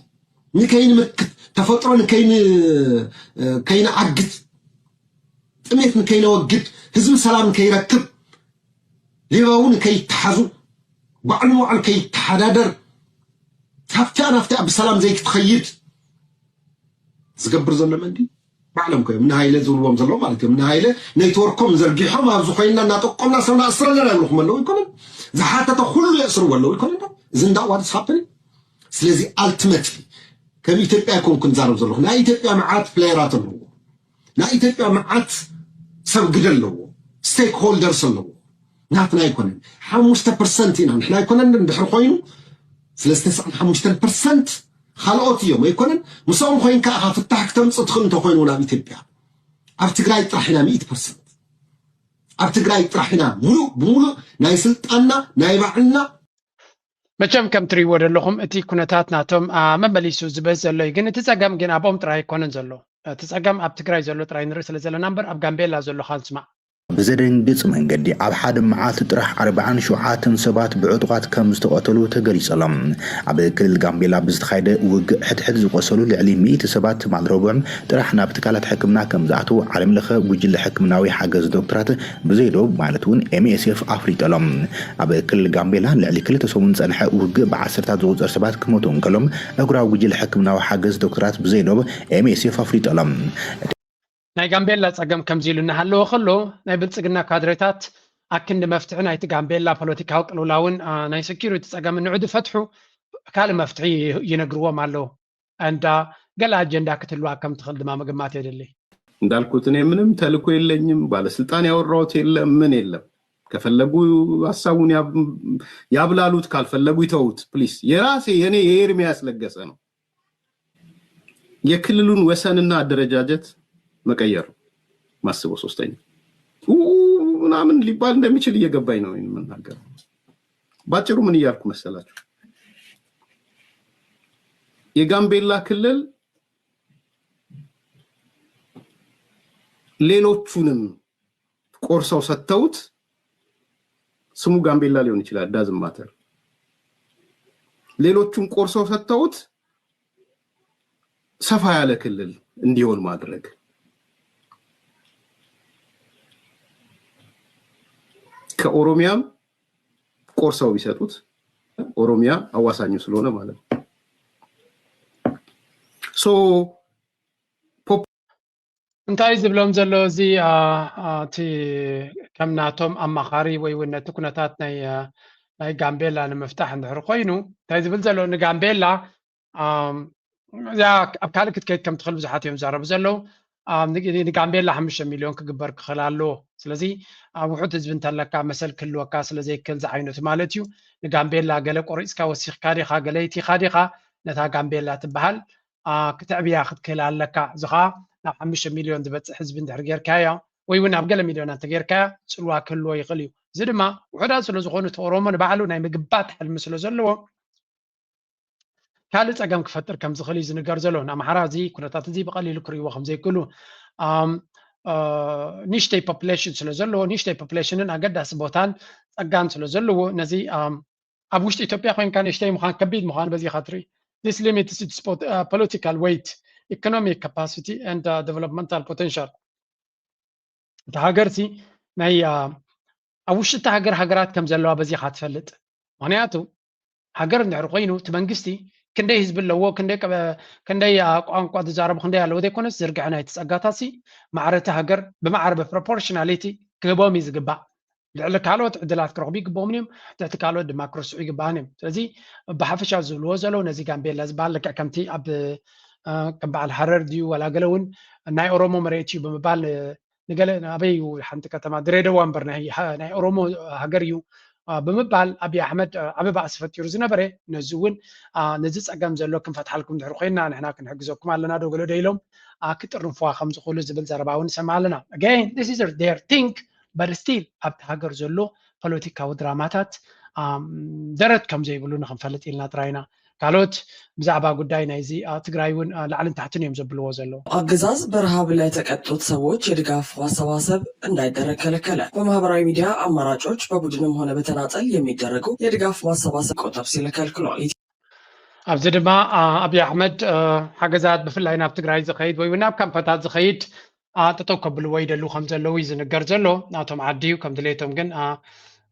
ንከይንምክት ተፈጥሮ ንከይንዓግት ጥሜት ንከይነወግድ ህዝቢ ሰላም ንከይረክብ ሌባዊ ንከይተሓዙ ባዕሉ ንባዕሉ ከይተሓዳደር ካብቲኣ ናብቲኣ ብሰላም ዘይክትኸይድ ዝገብር ዘሎ መን ድዩ? ባዕሎም ኮ እዮም ንሃይለ ዝብልዎም ዘለዉ ማለት እዮም። ንሃይለ ኔትወርኮም ዘርጊሖም ኣብዚ ኮይንና እናጠቆምና ሰብ ንኣስር ኣለና ይብልኹም ኣለዉ ይኮነን። ዝሓተተ ኩሉ የእስርዎ ኣለዉ ይኮነን። እዚ እንዳ what is happening። ስለዚ ኣልቲመትሊ ከም ኢትዮጵያ ኣይኮንኩ ንዛረብ ዘለኹ ናይ ኢትዮጵያ መዓት ፕሌየራት ኣለዎ። ናይ ኢትዮጵያ መዓት ሰብ ግደ ኣለዎ። ስቴክ ሆልደርስ ኣለዎ። ናትና ኣይኮነን። ሓሙሽተ ፐርሰንት ኢና ንሕና ኣይኮነን እንድሕር ኮይኑ ስለዚ ተስዓን ሓሙሽተን ፐርሰንት ካልኦት እዮም ኣይኮነን። ምስኦም ኮይንካ ኢኻ ፍታሕ ክተምፅእ ትኽእል እንተኮይኑ እውን ኣብ ኢትዮጵያ ኣብ ትግራይ ጥራሕ ኢና ሚእቲ ፐርሰንት ኣብ ትግራይ ጥራሕ ኢና ሙሉእ ብሙሉእ ናይ ስልጣንና ናይ ባዕልና መቸም ከም ትሪእዎ ዘለኹም እቲ ኩነታት ናቶም መመሊሱ ዝበዝ ዘሎ እዩ። ግን እቲ ፀገም ግን ኣብኦም ጥራይ ኣይኮነን ዘሎ። እቲ ፀገም ኣብ ትግራይ ዘሎ ጥራይ ንርኢ ስለ ዘለና እምበር ኣብ ጋምቤላ ዘሎ ካ ንስማዕ። ብዘደንግጽ መንገዲ ኣብ ሓደ መዓልቲ ጥራሕ ኣርባዓን ሸውዓተን ሰባት ብዕጡቓት ከም ዝተቐተሉ ተገሊጹ ኣሎ። ኣብ ክልል ጋምቤላ ብዝተኻየደ ውግእ ሕድሕድ ዝቖሰሉ ልዕሊ ሚእቲ ሰባት ትማል ረቡዕ ጥራሕ ናብ ትካላት ሕክምና ከም ዝኣተዉ ዓለም ለኸ ጉጅለ ሕክምናዊ ሓገዝ ዶክተራት ብዘይዶብ ማለት እውን ኤምኤስኤፍ ኣፍሊጡ ኣሎ። ኣብ ክልል ጋምቤላ ልዕሊ ክልተ ሰሙን ዝጸንሐ ውግእ ብዓሰርታት ዝቑጸር ሰባት ክሞቱ እንከሎም ኣህጉራዊ ጉጅለ ሕክምናዊ ሓገዝ ዶክተራት ብዘይዶብ ኤምኤስኤፍ ኣፍሊጡ ኣሎ። ናይ ጋምቤላ ጸገም ከምዚ ኢሉ እናሃለወ ከሎ ናይ ብልጽግና ካድሬታት ኣክንዲ መፍትሒ ናይቲ ጋምቤላ ፖለቲካዊ ቅልውላውን ናይ ሰኪሪቲ ጸገምን ንዑ ድፈትሑ ካልእ መፍትሒ ይነግርዎም ኣለዉ እንዳ ገለ ኣጀንዳ ክትህልዋ ከም ትኽእል ድማ ምግማት የድሊ። እንዳልኩት እኔ ምንም ተልኮ የለኝም። ባለስልጣን ያወራሁት የለም፣ ምን የለም። ከፈለጉ ሀሳቡን ያብ- ያብላሉት፣ ካልፈለጉ ይተዉት። ፕሊስ፣ የራሴ የኔ የኤርሚያስ ለገሰ ነው። የክልሉን ወሰንና አደረጃጀት መቀየር ነው ማስበው። ሶስተኛ ኡ ምናምን ሊባል እንደሚችል እየገባኝ ነው ይሄን የምናገረው። ባጭሩ ምን እያልኩ መሰላችሁ? የጋምቤላ ክልል ሌሎቹንም ቆርሰው ሰጥተውት ስሙ ጋምቤላ ሊሆን ይችላል፣ ዳዝም ማተር። ሌሎቹን ቆርሰው ሰጥተውት ሰፋ ያለ ክልል እንዲሆን ማድረግ፣ ከኦሮሚያም ቆርሰው ቢሰጡት ኦሮሚያ አዋሳኙ ስለሆነ ማለት ነው። ሶ እንታይ ዝብሎም ዘሎ እዚ አ፣ አ፣ እቲ ከም ናቶም ኣማኻሪ ወይ እውን ነቲ ኩነታት ናይ አ፣ ናይ ጋምቤላ ንምፍታሕ እንድሕር ኮይኑ እንታይ ዝብል ዘሎ ንጋምቤላ ኣም፣ እዚኣ ኣብ ካልእ ክትከይድ ከም ትኽእል ብዙሓት እዮም ዝዛረቡ ዘለዉ። ኣም፣ ንግ- ንጋምቤላ ሓሙሽተ ሚልዮን ክግበር ክኽእል ኣለዎ። ስለዚ ኣብ ውሑድ ህዝቢ እንተለካ መሰል ክህልወካ ስለ ዘይክእል ዝዓይነቱ ማለት እዩ። ንጋምቤላ ገለ ቆሪፅካ ወሲኽካ ዲኻ፣ ገለ ይቲኻ ዲኻ፣ ነታ ጋምቤላ ትበሃል አ፣ ክትዕብያ ክትክእል ኣለካ። እዚ ኸዓ ናብ ሓሙሽተ ሚልዮን ዝበፅሕ ህዝቢ እንድሕር ጌርካዮ ወይ እውን ናብ ገለ ሚልዮናት እንተጌርካዮ ፅልዋ ክህልዎ ይኽእል እዩ። እዚ ድማ ውሑዳት ስለ ዝኾኑ እቲ ኦሮሞ ንባዕሉ ናይ ምግባት ሕልሚ ስለ ዘለዎ ካልእ ፀገም ክፈጥር ከም ዝኽእል እዩ ዝንገር ዘሎ። ንኣምሓራ እዚ ኩነታት እዚ ብቐሊሉ ክርእይዎ ከም ዘይክእሉ ኣም፣ አ፣ ንእሽተይ ፖፕሌሽን ስለ ዘለዎ ንእሽተይ ፖፕሌሽንን ኣገዳሲ ቦታን ፀጋን ስለ ዘለዎ ነዚ ኣም፣ ኣብ ውሽጢ ኢትዮጵያ ኮይንካ ንእሽተይ ምዃን ከቢድ ምዃኑ በዚኻ ትርኢ። This limits its pot- uh, political weight, economic capacity and uh, developmental potential. እታ ሃገር ሲ ናይ uh, ኣብ ውሽጢ እታ ሃገር ሃገራት ከም ዘለዋ በዚኻ ትፈልጥ። ምክንያቱ ሃገር እንድሕር ኮይኑ እቲ መንግስቲ ክንደይ ህዝቢ ኣለዎ፣ ክንደይ ቀበ- ክንደይ uh, ቋንቋ ዝዛረቡ ክንደይ ኣለዎ ዘይኮነስ ዝርግሐ ናይቲ ጸጋታት ሲ ማዕረ እታ ሃገር ብማዕረ ብፕሮፖርሽናሊቲ ክህቦም እዩ ዝግባእ። ልዕሊ ካልኦት ዕድላት ክረኽቡ ይግብኦም እዮም፣ ትሕቲ ካልኦት ድማ ክርስዑ ይግባኣን እዮም። ስለዚ ብሓፈሻ ዝብልዎ ዘለዉ ነዚ ጋምቤላ ዝበሃል ልክዕ ከምቲ ኣብ እ፣ ከም በዓል ሃረር ድዩ ዋላ ገለ እውን ናይ ኦሮሞ መሬት እዩ ብምባል እ፣ ንገለ ኣበይ እዩ ሓንቲ ከተማ ድሬደዋ እምበር ናይ ሃ- ናይ ኦሮሞ ሃገር እዩ አ፣ ብምባል ኣብይ ኣሕመድ አ፣ ዓቢ ባእሲ ፈጢሩ ዝነበረ ነዚ እውን አ፣ ነዚ ጸገም ዘሎ ክንፈትሓልኩም ድሕሪ ኮይና ንሕና ክንሕግዘኩም ኣለና ዶ ገለ ዶ ኢሎም አ፣ ክጥርንፍዋ ከም ዝኽእሉ ዝብል ዘረባ እውን ንሰምዕ ኣለና። Again, this is their thing, but still ኣብቲ ሃገር ዘሎ ፖለቲካዊ ድራማታት ኣም፣ ደረት ከም ዘይብሉ ንክንፈልጥ ኢልና ጥራይና። ካልኦት ብዛዕባ ጉዳይ ናይዚ አ፣ ትግራይ እውን አ፣ ላዕልን ታሕትን እዮም ዘብልዎ ዘለዉ። አገዛዝ በረሃብ ለተቀጡት ሰዎች የድጋፍ ማሰባሰብ እንዳይደረግ ከለከለ። በማህበራዊ ሚዲያ አማራጮች በቡድንም ሆነ በተናጠል የሚደረጉ የድጋፍ ማሰባሰብ ቆጠብ ሲል ከልክሏል። ኣብዚ ድማ አ፣ ኣብይ ኣሕመድ አ፣ ሓገዛት ብፍላይ ናብ ትግራይ ዝኸይድ ወይ እውን ናብ ካምፓታት ዝኸይድ አ፣ ጠጠው ከብልዎ ይደልዉ ከም ዘለዉ እዩ ዝንገር ዘሎ። ናቶም ዓዲ እዩ ከም ድሌቶም ግን አ፣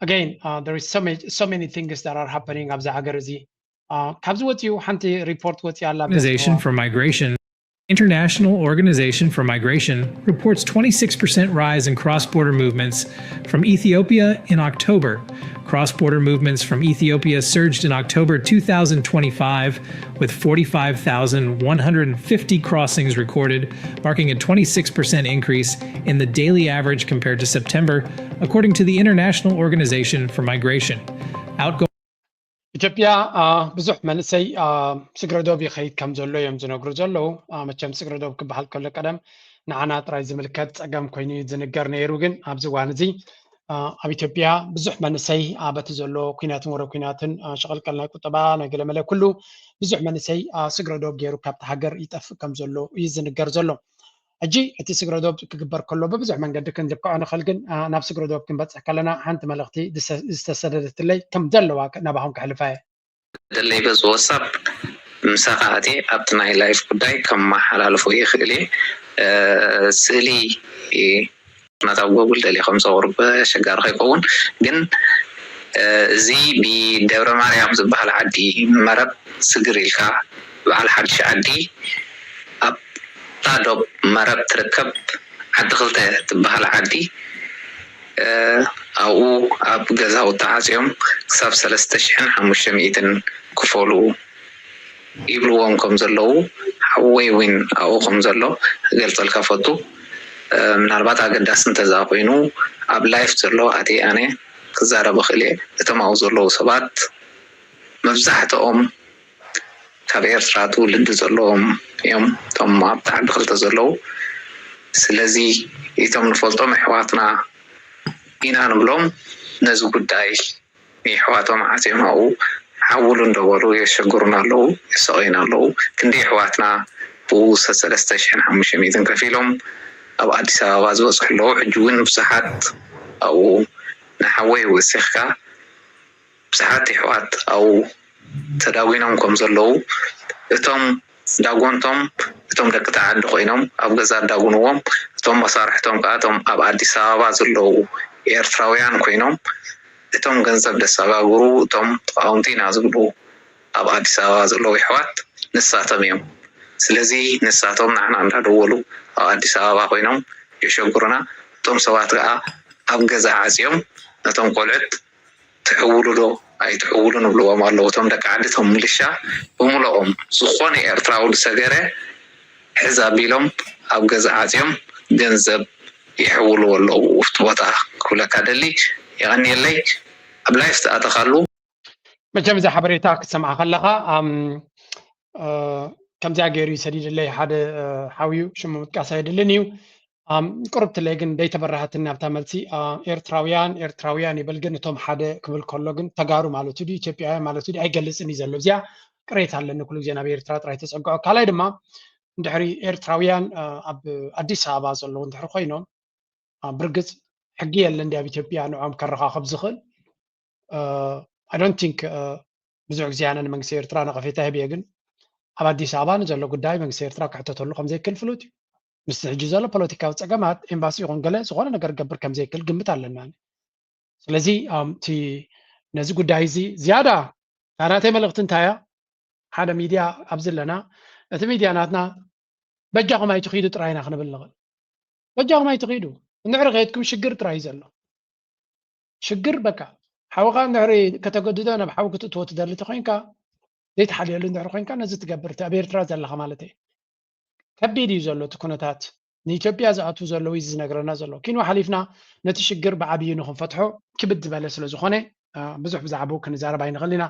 again uh, there is so many, so many things that are happening ኣብዚ ሃገር እዚ uh, ካብዚ ወፂኡ ሓንቲ ሪፖርት ወፂኣ ኣላ Organization for Migration. International Organization for Migration reports twenty-six percent rise in cross-border movements from Ethiopia in October. Cross-border movements from Ethiopia surged in October two thousand twenty-five, with forty-five thousand one hundred fifty crossings recorded, marking a twenty-six percent increase in the daily average compared to September, according to the International Organization for Migration. Outgoing ኢትዮጵያ አ፣ ብዙሕ መንእሰይ አ፣ ስግረ ዶብ ይኸይድ ከም ዘሎ እዮም ዝነግሩ ዘለዉ። አ፣ መቸም ስግረ ዶብ ክበሃል ከሎ ቀደም ንዓና ጥራይ ዝምልከት ጸገም ኮይኑ እዩ ዝንገር ነይሩ። ግን ኣብዚ እዋን እዚ አ፣ ኣብ ኢትዮጵያ ብዙሕ መንእሰይ አ፣ በቲ ዘሎ ኩናትን ወረ ኩናትን አ፣ ሸቐልቀል ናይ ቁጠባ ናይ ገለመለ ኩሉ ብዙሕ መንእሰይ አ፣ ስግረ ዶብ ገይሩ ካብቲ ሃገር ይጠፍእ ከም ዘሎ እዩ ዝንገር ዘሎ። ሕጂ እቲ ስግረ ዶብ ክግበር ከሎ ብብዙሕ መንገዲ ክንልክዖ ንኽእል፣ ግን አ፣ ናብ ስግረ ዶብ ክንበጽሕ ከለና ሓንቲ መልእኽቲ ዝሰ- ዝተሰደደትለይ ከም ዘለዋ ከ- ናባኹም ከሕልፋ እየ። ደለይ በዚ ወሳብ ምሳኻ ኣትየ ኣብቲ ናይ ላይፍ ጉዳይ ከመሓላልፎ ይኽእል እየ። እ፣ ስእሊ እ፣ ናት ኣብ ጎጉል ደልየ ከም ዘቕርብ ኣሸጋሪ ከይከውን ግን እ፣ እዚ ብደብረ ማርያም ዝበሃል ዓዲ መረብ ስግር ኢልካ በዓል ሓድሽ ዓዲ ኣብታ ዶብ መረብ ትርከብ ዓዲ ክልተ ትበሃል ዓዲ እ፣ ኣብኡ ኣብ ገዛውቲ ዓፅዮም ክሳብ ሰለስተ ሽሕን ሓሙሽተ ሚእትን ክፈሉ ይብልዎም ከም ዘለዉ ሓወይ እውን ኣብኡ ከም ዘሎ ክገልፀልካ ፈቱ። እ፣ ምናልባት ኣገዳሲ እንተዛ ኮይኑ ኣብ ላይፍ ዘሎ ኣትየ ኣነ ክዛረብ እኽእል እየ። እቶም ኣብኡ ዘለዉ ሰባት መብዛሕትኦም ካብ ኤርትራ ትውልዲ ዘለዎም እዮም፣ እቶም ኣብቲ ዓዲ ክልተ ዘለዉ። ስለዚ እቶም ንፈልጦም ኣሕዋትና ኢና ንብሎም፣ ነዚ ጉዳይ ንኣሕዋቶም ዓፅዮም ኣብኡ ሓውሉ እንዳበሉ የሸግሩና ኣለዉ፣ የሰቐዩና ኣለዉ። ክንደይ ኣሕዋትና ብኡ ሰለስተ ሽሕን ሓሙሽተ ሚእትን ከፊሎም ኣብ ኣዲስ ኣበባ ዝበፅሑ ኣለዉ። ሕጂ እውን ብዙሓት ኣብኡ ንሓወይ ወሲኽካ ብዙሓት ኣሕዋት ኣብኡ ተዳጒኖም ከም ዘለዉ፣ እቶም ዳጎንቶም፣ እቶም ደቂ ተዓዲ ኮይኖም ኣብ ገዛ ዳጉንዎም፣ እቶም መሳርሕቶም ከኣ እቶም ኣብ ኣዲስ ኣበባ ዘለዉ ኤርትራውያን ኮይኖም፣ እቶም ገንዘብ ደሰጋግሩ፣ እቶም ተቃወምቲ ኢና ዝብሉ ኣብ ኣዲስ ኣበባ ዘለዉ ኣሕዋት ንሳቶም እዮም። ስለዚ ንሳቶም ንዓና እንዳደወሉ ኣብ ኣዲስ ኣበባ ኮይኖም የሸግሩና። እቶም ሰባት ከኣ ኣብ ገዛ ዓጽዮም ነቶም ቆልዑት ትሕውሉ ዶ ኣይትሕውሉን ይብልዎም ኣለዉ። እቶም ደቂ ዓዲ፣ እቶም ምልሻ ብምልኦም፣ ዝኾነ ኤርትራዊ ዝሰገረ ሕዝ ኣቢሎም ኣብ ገዛ ዓጽዮም ገንዘብ ይሕውልዎ ኣለዉ። ኣብቲ ቦታ ክብለካ ደሊ። የቐንየለይ። ኣብ ላይፍ ዝተኣተኻሉ። መቸም እዛ ሓበሬታ ክትሰምዓ ከለኻ፣ ኣም፣ እ፣ ከምዚኣ ገይሩ እዩ ሰዲድለይ ሓደ፣ እ፣ ሓውዩ፣ ሽሙ ምጥቃስ ኣይድልን እዩ። ኣም፣ ቅርብትለይ ግን ደይተበራሃትኒ ኣብታ መልሲ። ኣ፣ ኤርትራውያን፣ ኤርትራውያን ይብል፣ ግን እቶም ሓደ ክብል ከሎ ግን ተጋሩ ማለቱ ድዩ፣ ኢትዮጵያውያን ማለቱ ድዩ ኣይገልጽን እዩ ዘሎ። እዚኣ ቅሬታ ኣለኒ፣ ኩሉ ግዜ ናብ ኤርትራ ጥራይ ተጸግዖ። ካልኣይ ድማ፣ እንድሕሪ ኤርትራውያን፣ እ፣ ኣብ ኣዲስ ኣበባ ዘለዉ እንድሕሪ ኮይኖም፣ እ፣ ብርግጽ ሕጊ የለን ድዩ ኣብ ኢትዮጵያ ንዕኦም ከረኻኽብ ዝኽእል? እ፣ I don't think፣ እ፣ ብዙሕ ግዜ ኣነ ንመንግስቲ ኤርትራ ነቐፌታ ሂበ፣ ግን ኣብ ኣዲስ ኣበባ ንዘሎ ጉዳይ መንግስቲ ኤርትራ ክሕተተሉ ከም ዘይክእል ፍሉጥ እዩ። ምስቲ ሕጂ ዘሎ ፖለቲካዊ ጸገማት ኤምባሲ ይኹን ገለ ዝኾነ ነገር ክገብር ከም ዘይክእል ግምት ኣለና። ስለዚ፣ ኣም፣ እቲ ነዚ ጉዳይ እዚ ዝያዳ እታ ናተይ መልእኽቲ እንታይ እያ? ሓደ ሚድያ ኣብዚ ኣለና፣ እቲ ሚድያ ናትና በጃኹም ኣይትኺዱ ጥራይ ኢና ክንብል ንኽእል። በጃኹም ኣይትኺዱ፣ እንድሕሪ ከይድኩም ሽግር ጥራይ እዩ ዘሎ። ሽግር በቃ ሓውኻ እንድሕሪ ከተገድዶ ናብ ሓዊ ክትእትዎ ትደሊ ተኾይንካ ዘይትሓልየሉ እንድሕሪ ኮይንካ ነዚ ትገብር እቲ ኣብ ኤርትራ ዘለኻ ማለት እየ። ከቢድ እዩ ዘሎ እቲ ኩነታት። ንኢትዮጵያ ዝኣትዉ ዘለዉ እዩ ዝነግረና ዘሎ። ኪንዋ ሓሊፍና ነቲ ሽግር ብዓብዩ ንኽንፈትሖ ክብድ ዝበለ ስለ ዝኾነ፣ አ፣ ብዙሕ ብዛዕባኡ ክንዛረብ ኣይንኽእል ኢና።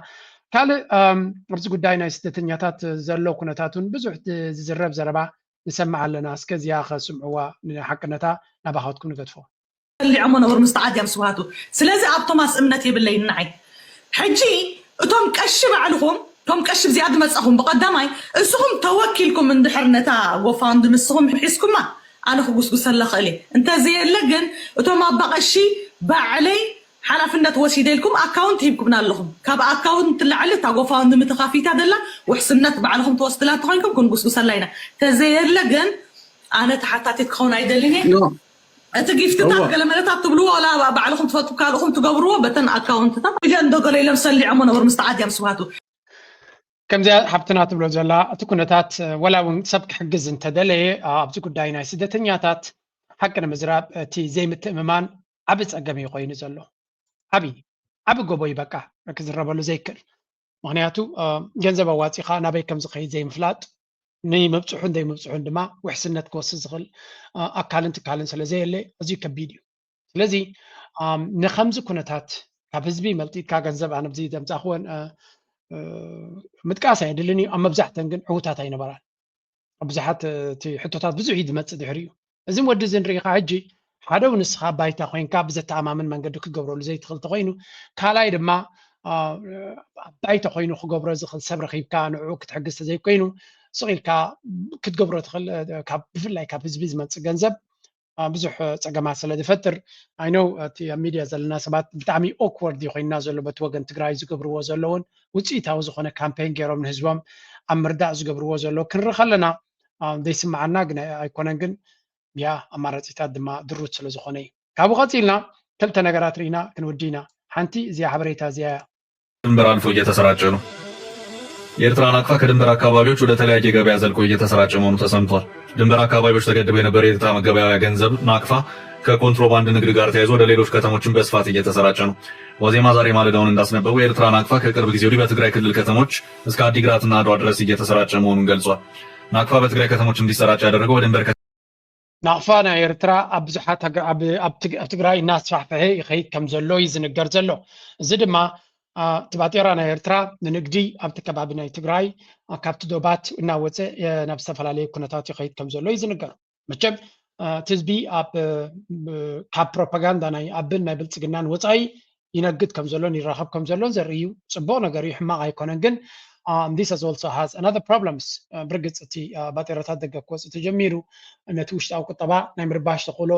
ካልእ፣ ኣም፣ ኣብዚ ጉዳይ ናይ ስደተኛታት ዘሎ ኩነታት እውን ብዙሕ ት-፣ ዝዝረብ ዘረባ ንሰምዕ ኣለና። እስከ እዚኣ ከስምዕዋ ንሓቅነታ ናባኻትኩም ንገድፎ። በሊዖሞ ነበሩ ምስ ተዓድያም ስብሃቱ። ስለዚ ኣብ ቶማስ እምነት የብለይን ንዓይ። ሕጂ እቶም ቀሺ ባዕልኹም፣ እቶም ቀሺ ብዚኣ ዝመጻኹም ብቐዳማይ እስኹም ተወኪልኩም እንድሕር ነታ ጎፋንድ ምስኹም ሒዝኩማ ኣነ ክጉስጉሰላ ክእል እየ። እንተዘየለ ግን እቶም ኣባ ቀሺ ባዕለይ ሓላፍነት ወሲደ ኢልኩም ኣካውንት ሂብኩምና ኣለኹም። ካብ ኣካውንት ላዕሊ እታ ጎፋንድ ምተኻፊታ ደላ ውሕስነት ባዕልኹም ትወስድላ እንተኾይንኩም ክንጉስጉሰላ ኢና። ተዘየለ ግን ኣነ ተሓታቲት ክኸውን ኣይደልን እየ። ኖ እቲ ጊፍትታት እወ ገለመለታት ትብልዎ ዋላ ባዕልኹም ትፈትኩ ካልእኹም ትገብርዎ በተን ኣካውንትታት ኢለን ዶ ገለ ኢሎም ሰሊዖሞ ነበሩ ምስ ተዓድያም ስብሃቱ። ከምዚኣ ሓብትና ትብሎ ዘላ እቲ ኩነታት፣ እ፣ ወላ እውን ሰብ ክሕግዝ እንተደለየ፣ እ፣ ኣብዚ ጉዳይ ናይ ስደተኛታት ሓቂ ንምዝራብ እቲ ዘይምትእምማን ዓቢ ጸገም እዩ ኮይኑ ዘሎ። ዓቢ ዓቢ ጎቦ እዩ በቃ ክዝረበሉ ዘይክእል። ምኽንያቱ፣ እ፣ ገንዘብ ኣዋጺኻ ናበይ ከም ዝኸይድ ዘይምፍላጥ፣ ንመብጽሑን ዘይምብጽሑን ድማ ውሕስነት ክወስድ ዝኽእል፣ እ፣ ኣካልን ትካልን ስለ ዘየለ ኣዝዩ ከቢድ እዩ። ስለዚ፣ ኣም፣ ንኸምዚ ኩነታት ካብ ህዝቢ መልጢጥካ ገንዘብ ኣነ ኣብዚ ዘምጻእክወን፣ እ፣ እ፣ ምጥቃስ ኣየድልን እዩ። ኣብ መብዛሕተን ግን ዕዉታት ኣይነበራን። ኣብ ብዙሓት፣ እ፣ እቲ ሕቶታት ብዙሕ እዩ ዝመጽእ ድሕሪኡ። እዚም ወዲ እዚ ንርኢኻ ሕጂ ሓደ ንስኻ ባይታ ኮይንካ ብዘተኣማምን መንገዲ ክገብረሉ ዘይትኽእል ተኾይኑ፣ ካልኣይ ድማ፣ እ፣ ኣብ ባይታ ኮይኑ ክገብሮ ዝኽእል ሰብ ረኺብካ ንዕኡ ክትሕግዝ ተዘይኮይኑ፣ ስቕ ኢልካ ክትገብሮ ትኽእል፣ እ፣ ካብ፣ ብፍላይ ካብ ህዝቢ ዝመጽእ ገንዘብ፣ እ፣ ብዙሕ፣ እ፣ ጸገማት ስለ ዝፈጥር፣ I know እቲ ኣብ ሚድያ ዘለና ሰባት ብጣዕሚ ኦክወርድ እዩ ኮይንና ዘሎ፣ በቲ ወገን ትግራይ ዝገብርዎ ዘለውን ውጽኢታዊ ዝኾነ ካምፔን ገይሮም ንህዝቦም ኣብ ምርዳእ ዝገብርዎ ዘለዉ ክንርኢ ከለና፣ እ፣ ዘይስምዓና ግን ኣይ-፣ ኣይኮነን፣ ግን ያ ኣማራጺታት ድማ ድሩት ስለ ዝኾነ እዩ። ካብኡ ቀጺልና ክልተ ነገራት ርኢና ክንውዲ ኢና። ሓንቲ እዚኣ ሓበሬታ እዚኣ እያ። ድንበር አልፎ እየተሰራጨ ነው። የኤርትራ ናቅፋ ከድንበር አካባቢዎች ወደ ተለያየ ገበያ ዘልቆ እየተሰራጨ መሆኑ ተሰምቷል። ድንበር አካባቢዎች ተገድቦ የነበረ የኤርትራ መገበያያ ገንዘብ ናቅፋ ከኮንትሮባንድ ንግድ ጋር ተያይዞ ወደ ሌሎች ከተሞችን በስፋት እየተሰራጨ ነው። ዋዜማ ዛሬ ማለዳውን እንዳስነበበው የኤርትራ ናቅፋ ከቅርብ ጊዜ ወዲህ በትግራይ ክልል ከተሞች እስከ አዲግራትና አድዋ ድረስ እየተሰራጨ መሆኑን ገልጿል። ናቅፋ በትግራይ ከተሞች እንዲሰራጭ ያደረገው በድንበር ናቕፋ ናይ ኤርትራ ኣብ ብዙሓት ኣብ ትግራይ እናስፋሕፈሐ ይኸይድ ከም ዘሎ እዩ ዝንገር ዘሎ። እዚ ድማ እቲ ባጤራ ናይ ኤርትራ ንንግዲ ኣብቲ ከባቢ ናይ ትግራይ ካብቲ ዶባት እናወፀ ናብ ዝተፈላለዩ ኩነታት ይኸይድ ከም ዘሎ እዩ ዝንገር። መቸም እቲ ህዝቢ ካብ ፕሮፓጋንዳ ናይ ኣብን ናይ ብልፅግናን ወፃኢ ይነግድ ከም ዘሎን ይራኸብ ከም ዘሎን ዘርኢ እዩ። ፅቡቕ ነገር እዩ፣ ሕማቕ ኣይኮነን። ግን this also has another problems። ብርግፅ እቲ ባጤራታት ደገ ክወፅእ ተጀሚሩ ነቲ ውሽጣዊ ቁጠባ ናይ ምርባሽ ተኽእሎ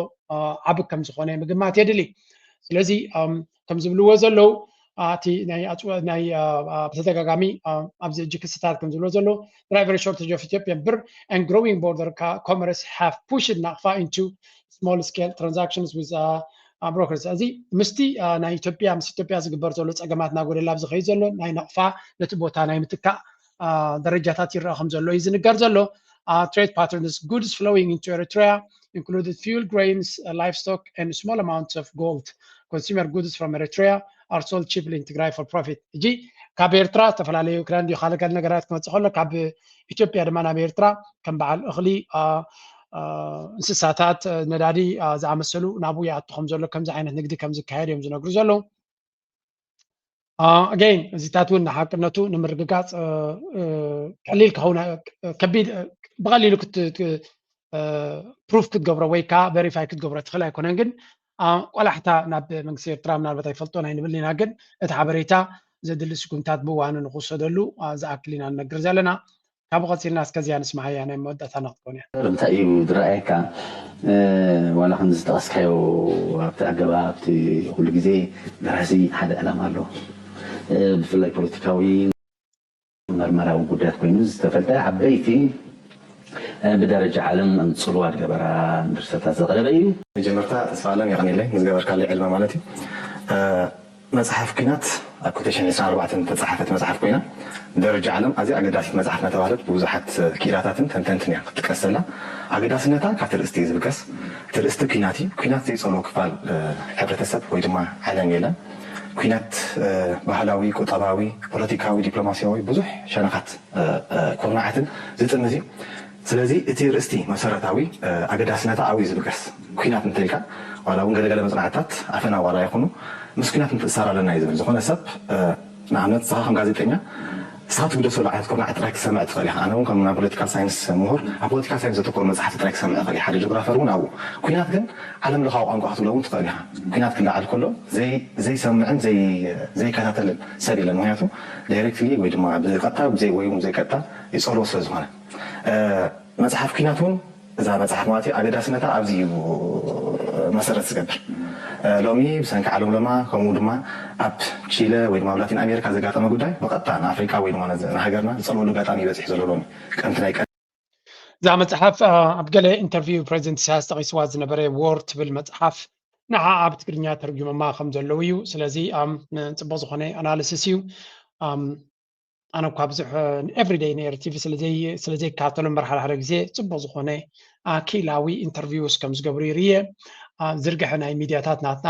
ዓቢ ከም ዝኾነ ምግማት የድሊ። ስለዚ ከም ዝብልዎ ዘለዉ እቲ ናይ ብተደጋጋሚ ኣብዚ ሕጂ ክስታት ከም ዝብልዎ ዘለዉ driver shortage of Ethiopia ብር and growing border commerce have pushed ናቕፋ into small scale transactions with brokers። እዚ ምስቲ ናይ ኢትዮጵያ ምስ ኢትዮጵያ ዝግበር ዘሎ ፀገማት እናጎደላ ኣብ ዝኸይድ ዘሎ ናይ ናቕፋ ነቲ ቦታ ናይ ምትካእ ደረጃታት ይረኣ ከም ዘሎ እዩ ዝንገር ዘሎ። Trade patterns goods flowing into Eritrea included fuel, grains, livestock and small amounts of gold. Consumer goods from Eritrea are sold cheaply in Tigray for profit. እጂ ካብ ኤርትራ ዝተፈላለዩ ክዳን ድዩ ካልእ ካልእ ነገራት ክመፅእ ከሎ ካብ ኢትዮጵያ ድማ ናብ ኤርትራ ከም በዓል እኽሊ፣ እንስሳታት፣ ነዳዲ ዝኣመሰሉ ናብኡ ይኣቱ ከም ዘሎ ከምዚ ዓይነት ንግዲ ከም ዝካየድ እዮም ዝነግሩ ዘለዉ። ኣገይን እዚታት እውን ንሓቅነቱ ንምርግጋፅ ቀሊል ክኸውን ከቢድ ብቐሊሉ ፕሩፍ ክትገብሮ ወይ ከዓ ቨሪፋይ ክትገብሮ ትኽእል ኣይኮነን። ግን ቆላሕታ ናብ መንግስቲ ኤርትራ ምናልባት ኣይፈልጦን ኣይንብል ኢና። ግን እቲ ሓበሬታ ዘድሊ ስጉምታት ብእዋኑ ንክውሰደሉ ዝኣክል ኢና ንነግር ዘለና። ካብኡ ቀፂልና እስከዚኣ ንስማዓያ ናይ መወዳእታና ክትኮን እያ። እንታይ እዩ ዝረኣየካ? ዋላ ከም ዝጠቐስካዮ ኣብቲ ኣገባብ ኣብቲ ኩሉ ግዜ ደራሲ ሓደ ዕላማ ኣለዎ። ብፍላይ ፖለቲካዊ መርመራዊ ጉዳያት ኮይኑ ዝተፈልጠ ዓበይቲ ብደረጃ ዓለም ፅልዋ ዝገበራ ድርሰታት ዘቕረበ እዩ። መጀመርታ ተስፋ ኣለም የቐንየለይ ንዝገበርካለይ ዕልማ ማለት እዩ። መፅሓፍ ኲናት ኣብ ክልተ ሽሕን ዕስራን ኣርባዕተን ዝተፃሓፈት መፅሓፍ ኮይና ብደረጃ ዓለም ኣዝያ ኣገዳሲት መፅሓፍ እናተባህለት ብብዙሓት ክኢላታትን ተንተንትን እያ ክትጥቀስ ዘላ። ኣገዳስነታ ካብቲ ርእስቲ እዩ ዝብገስ። እቲ ርእስቲ ኲናት እዩ። ኲናት ዘይፀልኦ ክፋል ሕብረተሰብ ወይ ድማ ዓለም የለን። ኲናት ባህላዊ፣ ቁጠባዊ፣ ፖለቲካዊ፣ ዲፕሎማሲያዊ ብዙሕ ሸነኻት ኩርናዓትን ዝጥምዝ እዩ። ስለዚ እቲ ርእስቲ መሰረታዊ ኣገዳስነታ ኣብኡ እዩ ዝብገስ። ኲናት እንተኢልካ ዋላ እውን ገለገለ መፅናዕትታት ኣፈና ዋላ ይኹኑ ምስ ኲናት ምትእስሳር ኣለና እዩ ዝብል። ዝኾነ ሰብ ንኣብነት ንስኻ ከም ጋዜጠኛ ንስኻ ትግደሰሉ ዓይነት ኩርናዕ ጥራይ ክትሰምዕ ትኽእል ኢኻ። ኣነ እውን ከም ናይ ፖለቲካል ሳይንስ ምሁር ኣብ ፖለቲካል ሳይንስ ዘተኮሩ መፅሓፍቲ ጥራይ ክሰምዕ እኽእል እየ። ሓደ ጂኦግራፈር እውን ኣብኡ። ኲናት ግን ዓለም ለኻዊ ቋንቋ ክትብሎ እውን ትኽእል ኢኻ። ኲናት ክለዓል ከሎ ዘይሰምዕን ዘይከታተልን ሰብ የለን። ምክንያቱ ዳይሬክትሊ ወይ ድማ ብቀጥታ ወይ እውን ዘይቀጥታ ይፀልዎ ስለ ዝኾነ መፅሓፍ ኲናት እውን እዛ መፅሓፍ ማለት እዩ ኣገዳስነታ ኣብዚ እዩ መሰረት ዝገብር። ሎሚ ብሰንኪ ዓለም ለማ ከምኡ ድማ ኣብ ቺለ ወይ ድማ ኣብ ላቲን ኣሜሪካ ዘጋጠመ ጉዳይ ብቐጥታ ንኣፍሪካ ወይ ድማ ንሃገርና ዝፀልወሉ ኣጋጣሚ ይበፅሕ ዘሎ ሎሚ ቀንቲ ናይ ቀ እዛ መፅሓፍ ኣብ ገለ ኢንተርቪው ፕሬዚደንት ኢሳያስ ጠቒስዋ ዝነበረ ዎር ትብል መፅሓፍ ንዓ ኣብ ትግርኛ ተርጉሞማ ከም ዘለዉ እዩ። ስለዚ ጽቡቕ ዝኾነ ኣናሊሲስ እዩ። ኣነ እኳ ብዙሕ ኤቭሪደይ ንኤሪ ቲቪ ስለዘይከታተሎ እምበር ሓደ ሓደ ግዜ ጽቡቕ ዝኾነ ክኢላዊ ኢንተርቪውስ ከም ዝገብሩ ይርየ። ዝርግሐ ናይ ሚድያታት ናትና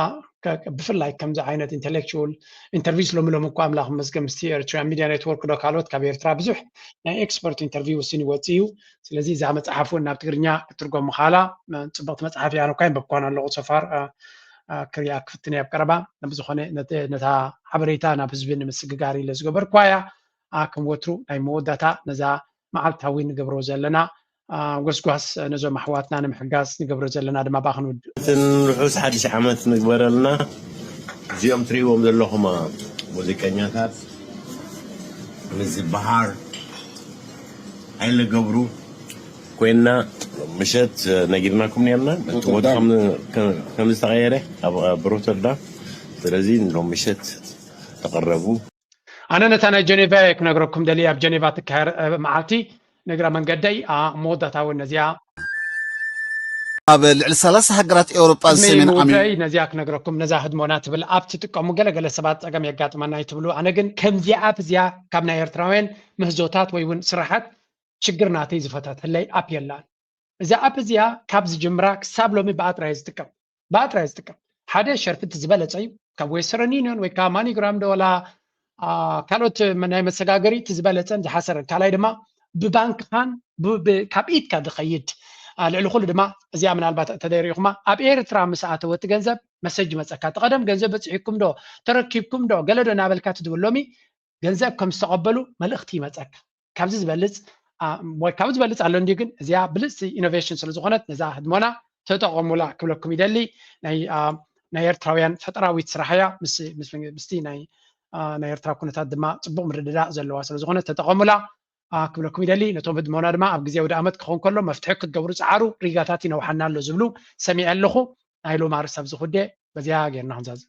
ብፍላይ ከምዚ ዓይነት ኢንተሌክቹዋል ኢንተርቪውስ ሎሚ ሎሚ እኳ ኣምላኽ ይመስገን ምስቲ ኤርትራ ሚድያ ኔትወርክ ዶ ካልኦት ካብ ኤርትራ ብዙሕ ናይ ኤክስፐርት ኢንተርቪውስ ይወፅእ እዩ። ስለዚ እዛ መፅሓፍ እውን ናብ ትግርኛ ክትርጎም ምኻላ ፅብቕቲ መፅሓፍ እያ። ኣነ እኳ የንበብኳን ኣለኹ ሶፋር ክሪኣ ክፍትን እየ ኣብ ቀረባ። ብዝኾነ ነታ ሓበሬታ ናብ ህዝቢ ንምስግጋር ኢለ ዝገበርኳ እያ። ከም ወትሩ ናይ መወዳእታ ነዛ መዓልታዊ ንገብሮ ዘለና ጎስጓስ ነዞም ኣሕዋትና ንምሕጋዝ ንገብሮ ዘለና ድማ ብኣ ክንውድእ። እትን ርሑስ ሓድሽ ዓመት ንግበረልና። እዚኦም ትሪእዎም ዘለኹም ሙዚቀኛታት ምስ ዝበሃር ሓይለ ገብሩ ኮይና ምሸት ነጊርናኩም ነርና እቲ ቦታ ከም ዝተቐየረ ኣብ ሮተርዳም። ስለዚ ሎም ምሸት ተቐረቡ። ኣነ ነታ ናይ ጀኔቫ እየ ክነግረኩም ደልየ ኣብ ጀኔቫ ትካየር መዓልቲ ንእግረ መንገደይ መወዳእታ እውን ነዚኣ ኣብ ልዕሊ ሰላሳ ሃገራት ኤውሮጳን ሰሜን ኣሜሪካ ነዚኣ ክነግረኩም ነዛ ህድሞና ትብል ኣብ ትጥቀሙ ገለገለ ሰባት ጸገም የጋጥመና እዩ ትብሉ ኣነ ግን ከምዚኣ ኣብዚኣ ካብ ናይ ኤርትራውያን ምህዞታት ወይ እውን ስራሓት ችግር ናተይ ዝፈተትለይ ኣፕ የላን እዛ ኣፕ እዚኣ ካብ ዝጅምራ ክሳብ ሎሚ ብኣጥራየ ዝጥቀም ብኣጥራየ ዝጥቀም ሓደ ሸርፊ እቲ ዝበለጸ እዩ ካብ ዌስተርን ዩኒዮን ወይ ከዓ ማኒግራም ዶ ወላ ካልኦት ናይ መሰጋገሪ እቲ ዝበለጸን ዝሓሰረን ካልኣይ ድማ ብባንክኻን ካብ ኢድካ ዝኸይድ ልዕሊ ኩሉ ድማ እዚኣ ምናልባት ተደሪኹማ ኣብ ኤርትራ ምስ ኣተወ እቲ ገንዘብ መሰጅ ይመፀካ። እቲ ቀደም ገንዘብ በፂሕኩም ዶ ተረኪብኩም ዶ ገለ ዶ እናበልካ ትድውል፣ ሎሚ ገንዘብ ከም ዝተቐበሉ መልእኽቲ ይመፀካ። ካብዚ ዝበልፅ ወይ ካብዚ ዝበልፅ ኣሎ እንዲ ግን እዚኣ ብልፅቲ ኢኖቬሽን ስለዝኾነት ነዛ ህድሞና ተጠቐሙላ ክብለኩም ይደሊ። ናይ ኤርትራውያን ፈጠራዊት ስራሕ እያ። ምስቲ ናይ ኤርትራ ኩነታት ድማ ፅቡቕ ምርድዳእ ዘለዋ ስለዝኾነ ተጠቐሙላ ክብለኩም ይደሊ። ነቶም ህድሞና ድማ ኣብ ግዜ ወደ ዓመት ክኸውን ከሎ መፍትሒ ክትገብሩ ፀዓሩ፣ ሪጋታት ይነውሓና ኣሎ ዝብሉ ሰሚዐ ኣለኹ። ናይ ሎማ ርእሰ ኣብዚ ኩዴ በዚያ ጌርና ክንዛዝም።